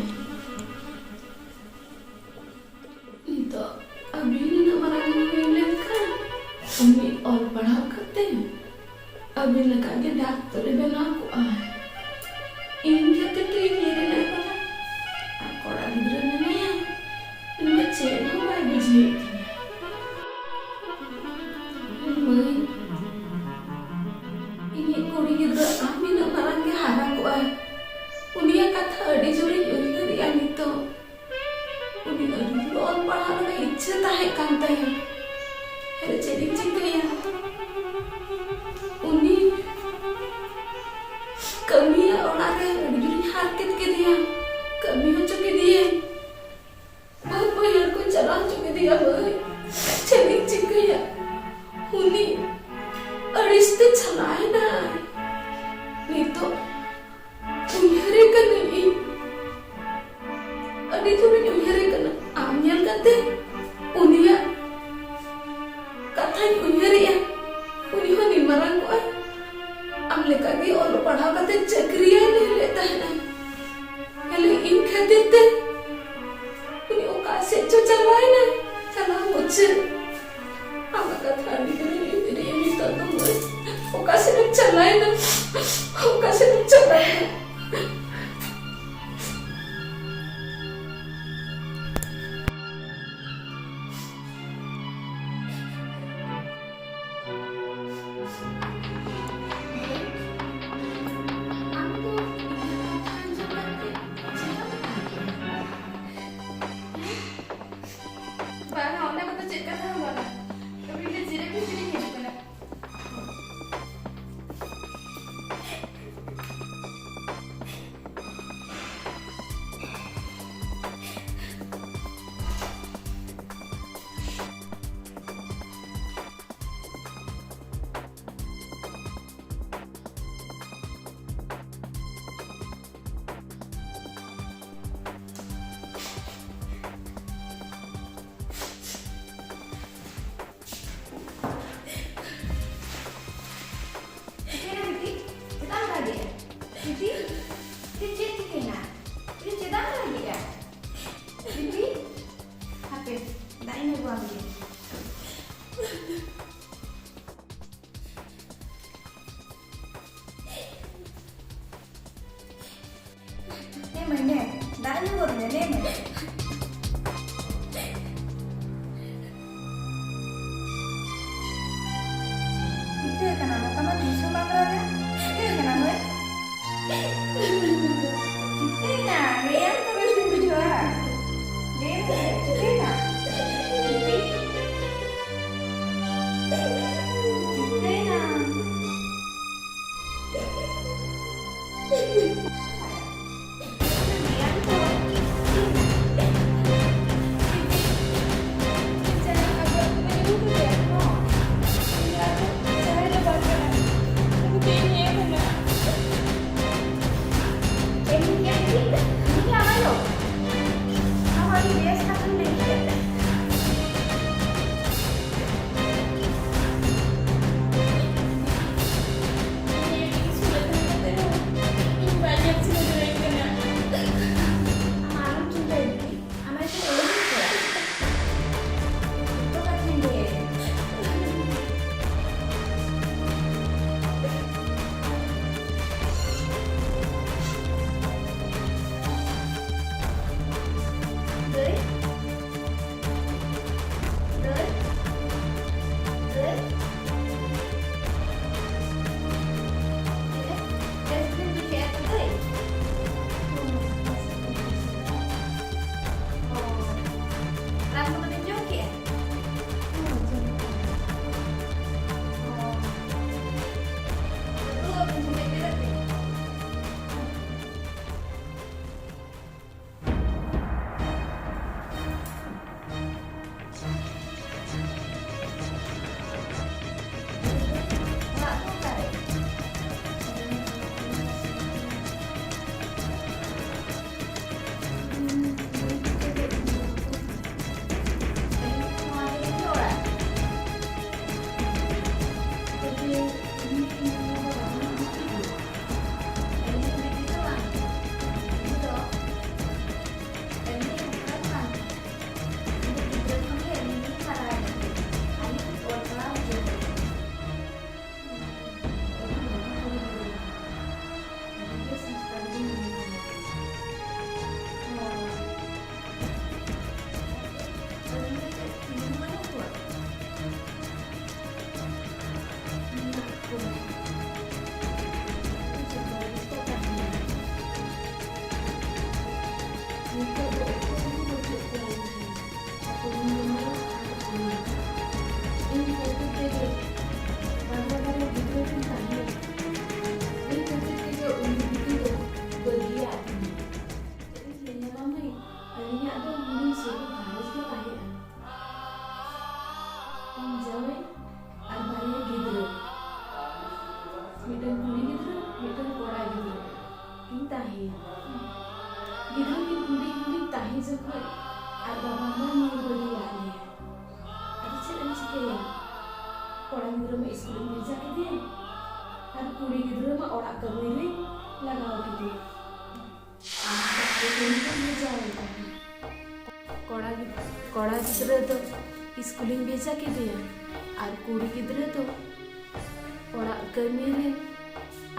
ᱱᱤᱛᱚᱜ ᱟᱹᱵᱤᱱ ᱩᱱᱟᱹᱜ ᱢᱟᱨᱟᱝ ᱵᱤᱱ ᱦᱩᱭ ᱞᱮᱱᱠᱷᱟᱱ ᱩᱱᱤ ᱚᱞ ᱯᱟᱲᱦᱟᱣ ᱠᱟᱛᱮ ᱟᱹᱵᱤᱱ ᱞᱮᱠᱟ ᱜᱮ ᱰᱟᱠᱛᱚᱨ ᱮ ᱵᱮᱱᱟᱣ ᱠᱚᱜᱼᱟ᱾ ᱤᱧ ᱠᱷᱟᱹᱛᱤᱨ ᱛᱮ ᱤᱧ ᱨᱮᱱ ᱮ ᱵᱟᱲᱟᱭ᱾ ᱟᱨ ᱠᱚᱲᱟ ᱜᱤᱫᱽᱨᱟᱹ ᱢᱮᱱᱟᱭᱟ, ᱩᱱᱤ ᱢᱟ ᱪᱮᱫ ᱦᱚᱸ ᱵᱟᱭ ᱵᱩᱡᱷᱟᱹᱣᱮᱫ ᱛᱤᱧᱟ᱾ ᱢᱟᱹᱭ, ᱤᱧᱤᱡ ᱠᱩᱲᱤ ᱜᱤᱫᱽᱨᱟᱹ ᱟᱢ ᱩᱱᱟᱹᱜ ᱢᱟᱨᱟᱝ ᱜᱮ ᱦᱟᱨᱟ ᱠᱚᱜᱼᱟᱭ, ᱩᱱᱤᱭᱟᱜ ᱠᱟᱛᱷᱟ ᱟᱹᱰᱤ ᱡᱳᱨᱤᱧ ᱩᱭᱦᱟᱹᱨᱮᱜᱼᱟ ᱱᱤᱛᱚᱜ᱾ ᱩᱱᱤ ᱟᱹᱰᱤ ᱡᱳᱨ ᱚᱞ ᱯᱟᱲᱦᱟᱣ ᱨᱮᱱᱟᱜ ᱤᱪᱪᱷᱟᱹ ᱪᱮ ᱛᱟᱦᱮᱸ ᱠᱟᱱ ᱛᱟᱭᱟ᱾ ᱦᱮᱸ, ᱪᱮᱫ ᱤᱧ ᱪᱤᱠᱟᱹᱭᱟ? ᱩᱱᱤ ᱠᱟᱹᱢᱤᱭᱟᱹ ᱚᱲᱟᱜ ᱨᱮ ᱟᱹᱰᱤ ᱡᱳᱨᱤᱧ ᱦᱟᱨᱠᱮᱛ ᱠᱮᱫᱮᱭᱟ, ᱠᱟᱹᱢᱤ ᱦᱚᱪᱚ ᱠᱮᱫᱮᱭᱟᱹᱧ, ᱵᱟᱹᱫᱽ ᱵᱟᱹᱭᱦᱟᱹᱲ ᱠᱚᱧ ᱪᱟᱞᱟᱣ ᱦᱚᱪᱚ ᱠᱮᱫᱮᱭᱟ᱾ ᱢᱟᱹᱭ, ᱪᱮᱫ ᱤᱧ ᱪᱤᱠᱟᱹᱭᱟ? ᱩᱱᱤ ᱟᱹᱲᱤᱥ ᱛᱮ ᱪᱟᱞᱟᱣᱮᱱᱟᱭ᱾ ᱱᱤᱛᱚᱜ ᱩᱭᱦᱟᱹᱨᱮ ᱠᱟᱹᱱᱟᱹᱧ ᱤᱧ᱾ ᱟᱹᱰᱤ ᱡᱳᱨᱤᱧ ᱩᱭᱦᱟᱹᱨᱮ ᱠᱟᱱᱟ᱾ ᱟᱢ ᱧᱮᱞ ᱠᱟᱛᱮ ᱩᱱᱤᱭᱟᱜ ᱠᱟᱛᱷᱟᱧ ᱩᱭᱦᱟᱹᱨᱮᱜᱼᱟ᱾ ᱩᱱᱤ ᱦᱚᱸ ᱱᱤᱱ ᱢᱟᱨᱟᱝ ᱠᱚᱜᱼᱟᱭ᱾ ᱟᱢ ᱞᱮᱠᱟᱜᱮ ᱚᱞᱚᱜ ᱯᱟᱲᱦᱟᱣ ᱠᱟᱛᱮ ᱪᱟᱹᱠᱨᱤᱭᱟᱭ ᱞᱟᱹᱭ ᱞᱮᱫ ᱛᱟᱦᱮᱱᱟᱭ᱾ ᱠᱷᱟᱹᱞᱤ ᱤᱧ ᱠᱷᱟᱹᱛᱤᱨ ᱛᱮ ᱩᱱᱤ ᱚᱠᱟ ᱥᱮᱫ ᱪᱚ ᱪᱟᱞᱟᱣᱮᱱᱟᱭ᱾ ᱪᱟᱞᱟᱣ ᱢᱩᱪᱟᱹᱫ᱾ ᱟᱢᱟᱜ ᱠᱟᱛᱷᱟ ᱟᱹᱰᱤ ᱡᱳᱨᱤᱧ ᱩᱭᱦᱟᱹᱨᱮᱜᱼᱟ ᱱᱤᱛᱚᱜ ᱫᱚ ᱢᱟᱹᱭ᱾ ᱚᱠᱟ ᱥᱮᱫ ᱮᱢ ᱪᱟᱞᱟᱣᱮᱱᱟ? ᱚᱠᱟ ᱥᱮᱫ ᱮᱢ ᱪᱟᱞᱟᱣᱮᱱᱟ? ᱟᱢ ᱫᱚ ᱤᱧᱟᱹᱜ ᱠᱟᱛᱷᱟ ᱟᱸᱡᱚᱢ ᱠᱟᱛᱮ ᱪᱮᱫ ᱮᱢ ᱞᱟᱹᱭᱟ? ᱦᱮᱸ? ᱵᱟᱝᱟ, ᱚᱱᱟ ᱠᱚᱫᱚ ᱪᱮᱫ ᱠᱟᱛᱷᱟ ᱦᱚᱸ ᱵᱟᱝᱟ᱾ ᱛᱚᱵᱮ ᱤᱧ ᱫᱚ ᱡᱤᱨᱟᱹ ᱵᱷᱤᱛᱨᱤᱧ ᱦᱤᱡᱩᱜ ᱠᱟᱱᱟ᱾ ᱫᱚ ᱤᱥᱠᱩᱞᱤᱧ ᱵᱷᱮᱡᱟ ᱠᱮᱫᱮᱭᱟ ᱟᱨ ᱠᱩᱲᱤ ᱜᱤᱫᱽᱨᱟᱹ ᱫᱚ ᱚᱲᱟᱜ ᱠᱟᱹᱢᱤ ᱨᱮ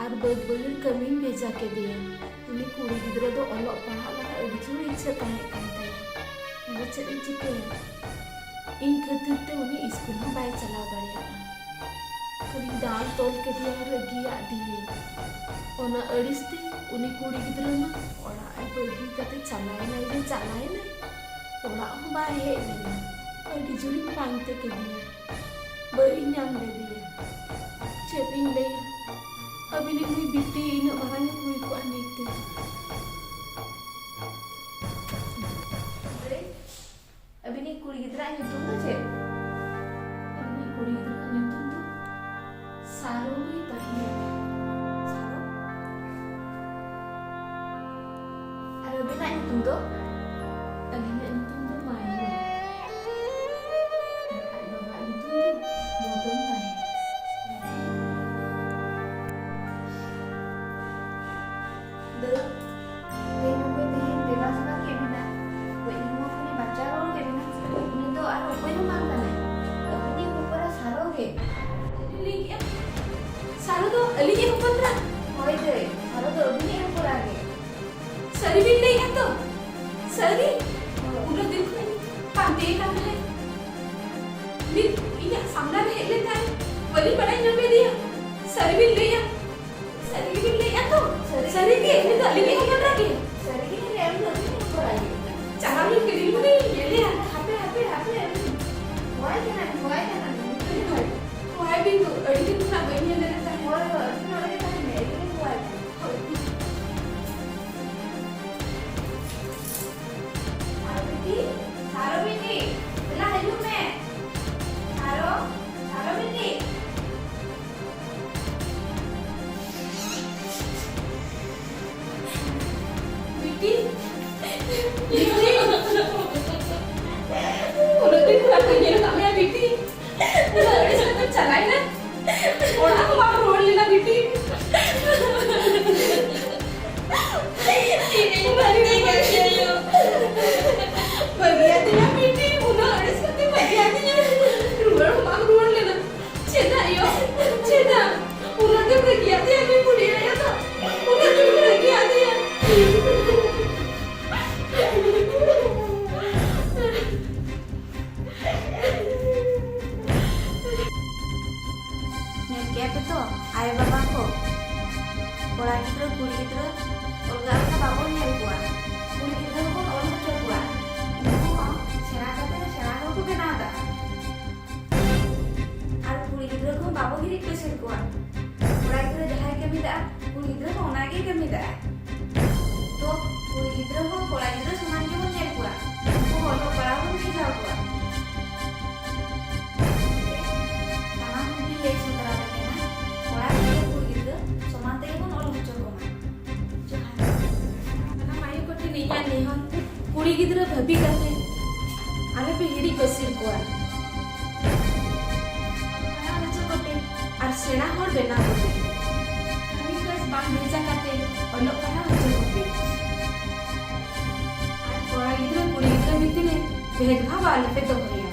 ᱟᱨ ᱵᱟᱹᱫᱽ ᱵᱟᱹᱭᱦᱟᱹᱲ ᱠᱟᱹᱢᱤᱧ ᱵᱷᱮᱡᱟ ᱠᱮᱫᱮᱭᱟ᱾ ᱩᱱᱤ ᱠᱩᱲᱤ ᱜᱤᱫᱽᱨᱟᱹ ᱫᱚ ᱚᱞᱚᱜ ᱯᱟᱲᱦᱟᱜ ᱞᱟᱹᱜᱤᱫ ᱟᱹᱰᱤ ᱡᱳᱨ ᱤᱪᱪᱷᱟᱹ ᱛᱟᱦᱮᱸ ᱠᱟᱱ ᱛᱟᱭᱟ᱾ ᱟᱫᱚ ᱪᱮᱫ ᱤᱧ ᱪᱤᱠᱟᱹᱭᱟ? ᱤᱧ ᱠᱷᱟᱹᱛᱤᱨ ᱛᱮ ᱩᱱᱤ ᱤᱥᱠᱩᱞ ᱦᱚᱸ ᱵᱟᱭ ᱪᱟᱞᱟᱣ ᱫᱟᱲᱮᱭᱟᱜᱼᱟ᱾ ᱠᱷᱟᱹᱞᱤ ᱫᱟᱞ ᱛᱚᱞ ᱠᱮᱫᱮᱭᱟᱭ, ᱨᱟᱹᱜᱤᱭᱟᱫ ᱫᱤᱭᱟᱹᱧ᱾ ᱚᱱᱟ ᱟᱹᱲᱤᱥ ᱛᱮ ᱩᱱᱤ ᱠᱩᱲᱤ ᱜᱤᱫᱽᱨᱟᱹ ᱢᱟ ᱚᱲᱟᱜ ᱮ ᱵᱟᱹᱜᱤ ᱠᱟᱛᱮ ᱪᱟᱞᱟᱣᱮᱱᱟᱭ ᱡᱮ ᱪᱟᱞᱟᱣᱮᱱᱟᱭ, ᱚᱲᱟᱜ ᱦᱚᱸ ᱵᱟᱭ ᱦᱮᱡ ᱞᱮᱱᱟ᱾ ᱟᱹᱰᱤ ᱡᱳᱨᱤᱧ ᱯᱟᱱᱛᱮ ᱠᱮᱫᱮᱭᱟ, ᱵᱟᱹᱧ ᱧᱟᱢ ᱞᱮᱫᱮᱭᱟ᱾ ᱪᱮᱫ ᱤᱧ ᱞᱟᱹᱭᱟ, ᱟᱹᱵᱤᱱᱤᱡ ᱱᱩᱭ ᱵᱤᱴᱤ ᱤᱱᱟᱹᱜ ᱢᱟᱨᱟᱝ ᱮ ᱦᱩᱭ ᱠᱚᱜᱼᱟ ᱱᱤᱛ ᱛᱮ᱾ ᱟᱹᱵᱤᱱᱤᱡ ᱠᱩᱲᱤ ᱜᱤᱫᱽᱨᱟᱹᱣᱟᱜ ᱧᱩᱛᱩᱢ ᱫᱚ ᱪᱮᱫ? ᱟᱹᱵᱤᱱᱤᱡ ᱠᱩᱲᱤ ᱜᱤᱫᱽᱨᱟᱹᱣᱟᱜ ᱧᱩᱛᱩᱢ ᱫᱚ ᱥᱟᱨᱚ ᱦᱩᱭ ᱛᱟᱦᱮᱸᱱᱟ᱾ ᱥᱟᱨᱚ? ᱟᱨ ᱟᱹᱵᱤᱱᱟᱜ ᱧᱩᱛᱩᱢ ᱫᱚ? ᱟᱹᱞᱤᱧᱟᱜ ᱧᱩᱛᱩᱢ ᱫᱚ ᱢᱟᱭᱟ᱾ ᱟᱨ ᱟᱡ ᱵᱟᱵᱟᱣᱟᱜ ᱧᱩᱛᱩᱢ ᱫᱚ ᱢᱚᱫᱚᱱ ᱛᱟᱦᱮᱸ᱾ ᱫᱟᱹᱭ, ᱛᱮᱦᱮᱧ ᱚᱠᱚᱭ ᱛᱮᱦᱮᱧ ᱫᱮᱵᱟ ᱥᱮᱵᱟ ᱠᱮᱫ ᱵᱤᱱᱟ? ᱜᱚᱡ ᱦᱚᱲᱢᱚ ᱠᱷᱚᱱᱮ ᱵᱟᱧᱪᱟᱣ ᱨᱩᱣᱟᱹᱲ ᱠᱮᱫ ᱵᱤᱱᱟ? ᱩᱱᱤ ᱫᱚ ᱟᱨ ᱚᱠᱚᱭ ᱦᱚᱸ ᱵᱟᱝ ᱠᱟᱱᱟᱭ᱾ ᱟᱹᱵᱤᱱᱤᱡ ᱦᱚᱯᱚᱱ ᱮᱨᱟ ᱥᱟᱨᱚ ᱜᱮ᱾ ᱪᱮᱫ ᱵᱤᱱ ᱞᱟᱹᱭ ᱠᱮᱜᱼᱟ? ᱥᱟᱨᱚ ᱫᱚ ᱟᱹᱞᱤᱧᱤᱡ ᱦᱚᱯᱚᱱ ᱮᱨᱟ? ᱦᱳᱭ ᱫᱟᱹᱭ, ᱥᱟᱨᱚ ᱫᱚ ᱟᱹᱵᱤᱱᱤᱡ ᱦᱚᱯᱚᱱ ᱮᱨᱟ ᱜᱮ᱾ ᱥᱟᱹᱨᱤ ᱵᱤᱱ ᱞᱟᱹᱭᱮᱜᱼᱟ ᱛᱚ? ᱥᱟᱹᱨᱤ? ᱦᱳᱭ᱾ ᱩᱱᱟᱹᱜ ᱫᱤᱱ ᱠᱷᱚᱱ ᱯᱟᱱᱛᱮᱭᱮ ᱠᱟᱱ ᱛᱟᱦᱮᱸᱫ᱾ ᱱᱤᱛ ᱤᱧᱟᱜ ᱥᱟᱢᱱᱟ ᱨᱮ ᱦᱮᱡ ᱞᱮᱱ ᱛᱟᱦᱮᱸᱫ, ᱵᱟᱹᱞᱤᱧ ᱵᱟᱲᱟᱭ ᱧᱟᱢ ᱞᱮᱫᱮᱭᱟ᱾ ᱥᱟᱹᱨᱤ ᱵᱤᱱ ᱞᱟᱹᱭᱟ? ᱥᱟᱹᱨᱤ ᱜᱮᱵᱤᱱ ᱞᱟᱹᱭᱟ ᱛᱚ? ᱥᱟᱹᱨᱤ ᱥᱟᱹᱨᱤ ᱜᱮ, ᱩᱱᱤ ᱫᱚ ᱟᱹᱞᱤᱧ ᱞᱤᱧ ᱦᱚᱯᱚᱱ ᱮᱨᱟ ᱜᱮ᱾ ᱥᱟᱹᱨᱤ ᱜᱮ ᱞᱟᱹᱭᱟ, ᱩᱱᱤ ᱫᱚ ᱟᱹᱞᱤᱧ ᱞᱤᱧ ᱦᱚᱯᱚᱱ ᱮᱨᱟ ᱜᱮ᱾ ᱪᱟᱞᱟᱣ ᱞᱮᱱ ᱜᱮᱞᱤᱧ ᱞᱤᱧ ᱧᱮᱞᱮᱭᱟ᱾ ᱦᱟᱯᱮ, ᱦᱟᱯᱮ, ᱦᱟᱯᱮ, ᱦᱚᱦᱚᱣᱟᱭ ᱠᱟᱱᱟ, ᱦᱚᱦᱚᱣᱟᱭ ᱠᱟᱱᱟ, ᱦᱚᱦᱚᱣᱟᱭ ᱵᱤᱱ ᱫᱚ, ᱟᱹᱰᱤ ᱫᱤᱱ ᱠᱷᱚᱱᱟᱜ ᱵᱟᱹᱧ ᱧᱮᱞ ᱞᱮᱫᱮ ᱛᱟᱦᱮᱸᱫ᱾ ᱦᱳᱭ, ᱦᱳᱭ, ᱟᱹᱵᱤᱱ ᱱᱚᱰᱮ ᱜᱮ ᱛᱟᱦᱮᱱ ᱵᱤᱱ, ᱟᱹᱞᱤᱧ ᱞᱤᱧ ᱦᱚᱦᱚᱣᱟᱭ ᱠᱟᱱᱟ᱾ ᱦᱳᱭ᱾ ᱥᱟᱨᱚ ᱵᱤᱴᱤ, ᱥᱟᱨᱚ ᱵᱤᱴᱤ, ᱫᱮᱞᱟ ᱦᱤᱡᱩᱜ ᱢᱮ᱾ ᱥᱟᱨᱚ, ᱥᱟᱨᱚ ᱵᱤᱴᱤ᱾ ᱵᱤᱴᱤ, ᱵᱤᱴᱤ᱾ ᱩᱱᱟᱹᱜ ᱫᱤᱱ ᱠᱷᱚᱱᱟᱜ ᱵᱟᱹᱧ ᱧᱮᱞ ᱟᱠᱟᱫ ᱢᱮᱭᱟ ᱵᱤᱴᱤ᱾ ᱩᱱᱟᱹᱜ ᱟᱹᱲᱤᱥ ᱠᱟᱛᱮᱢ ᱪᱟᱞᱟᱣᱮᱱᱟ᱾ ᱚᱲᱟᱜ ᱦᱚᱸ ᱵᱟᱢ ᱨᱩᱣᱟᱹᱲ ᱞᱮᱱᱟ ᱵᱤᱴᱤ᱾ ᱤᱧ ᱵᱟᱹᱜᱤ ᱠᱟᱹᱧ ᱢᱮ ᱟᱭᱳ᱾ ᱵᱟᱹᱜᱤᱭᱟᱫᱤᱧᱟ ᱵᱤᱴᱤ, ᱩᱱᱟᱹᱜ ᱟᱹᱲᱤᱥ ᱦᱤᱨᱤᱡ ᱯᱟᱹᱥᱤᱨ ᱠᱚᱣᱟ᱾ ᱠᱚᱲᱟ ᱜᱤᱫᱽᱨᱟᱹ ᱡᱟᱦᱟᱸᱭ ᱠᱟᱹᱢᱤ ᱫᱟᱜᱼᱟ, ᱠᱩᱲᱤ ᱜᱤᱫᱽᱨᱟᱹ ᱦᱚᱸ ᱚᱱᱟ ᱜᱮᱭ ᱠᱟᱹᱢᱤ ᱫᱟᱜᱼᱟ᱾ ᱛᱚ ᱠᱩᱲᱤ ᱜᱤᱫᱽᱨᱟᱹ ᱦᱚᱸ ᱠᱚᱲᱟ ᱜᱤᱫᱽᱨᱟᱹ ᱥᱚᱢᱟᱱ ᱜᱮᱵᱚᱱ ᱧᱮᱞ ᱠᱚᱣᱟ, ᱩᱱᱠᱩ ᱦᱚᱸ ᱚᱞᱚᱜ ᱯᱟᱲᱦᱟᱣ ᱵᱚᱱ ᱵᱷᱮᱡᱟ ᱠᱚᱣᱟ᱾ ᱥᱟᱱᱟᱢ ᱠᱚᱜᱮ ᱞᱟᱹᱭ ᱥᱚᱫᱚᱨ ᱟᱯᱮ ᱠᱟᱱᱟ, ᱠᱚᱲᱟ ᱜᱤᱫᱽᱨᱟᱹ ᱠᱩᱲᱤ ᱜᱤᱫᱽᱨᱟᱹ ᱥᱚᱢᱟᱱ ᱛᱮᱜᱮ ᱵᱚᱱ ᱚᱞ ᱦᱚᱪᱚ ᱠᱚᱢᱟ᱾ ᱡᱚᱦᱟᱨ᱾ ᱥᱟᱱᱟᱢ ᱟᱭᱳ ᱠᱚᱴᱷᱮᱱ ᱤᱧᱟᱹᱜ ᱱᱮᱦᱚᱨ, ᱠᱩᱲᱤ ᱜᱤᱫᱽᱨᱟᱹ ᱵᱷᱟᱹᱵᱤ ᱠᱟᱛᱮ ᱟᱞᱚᱯᱮ ᱦᱤᱨᱤᱡ ᱯᱟᱹᱥᱤᱨ ᱠᱚᱣᱟ᱾ ᱯᱟᱲᱦᱟᱣ ᱦᱚᱪᱚ ᱠᱚᱯᱮ ᱟᱨ ᱥᱮᱬᱟ ᱦᱚᱲ ᱵᱮᱱᱟᱣ ᱠᱚᱯᱮ᱾ ᱠᱟᱹᱢᱤ ᱠᱟᱡᱽ ᱵᱟᱝ ᱵᱷᱮᱡᱟ ᱠᱟᱛᱮ ᱚᱞᱚᱜ ᱯᱟᱲᱦᱟᱣ ᱦᱚᱪᱚ ᱠᱚᱯᱮ᱾ ᱟᱨ ᱠᱚᱲᱟ ᱜᱤᱫᱽᱨᱟᱹ ᱠᱩᱲᱤ ᱜᱤᱫᱽᱨᱟᱹ ᱢᱮᱱᱛᱮ ᱵᱷᱮᱫᱽᱵᱷᱟᱣ ᱟᱞᱚᱯᱮ ᱫᱚᱦᱚᱭᱟ᱾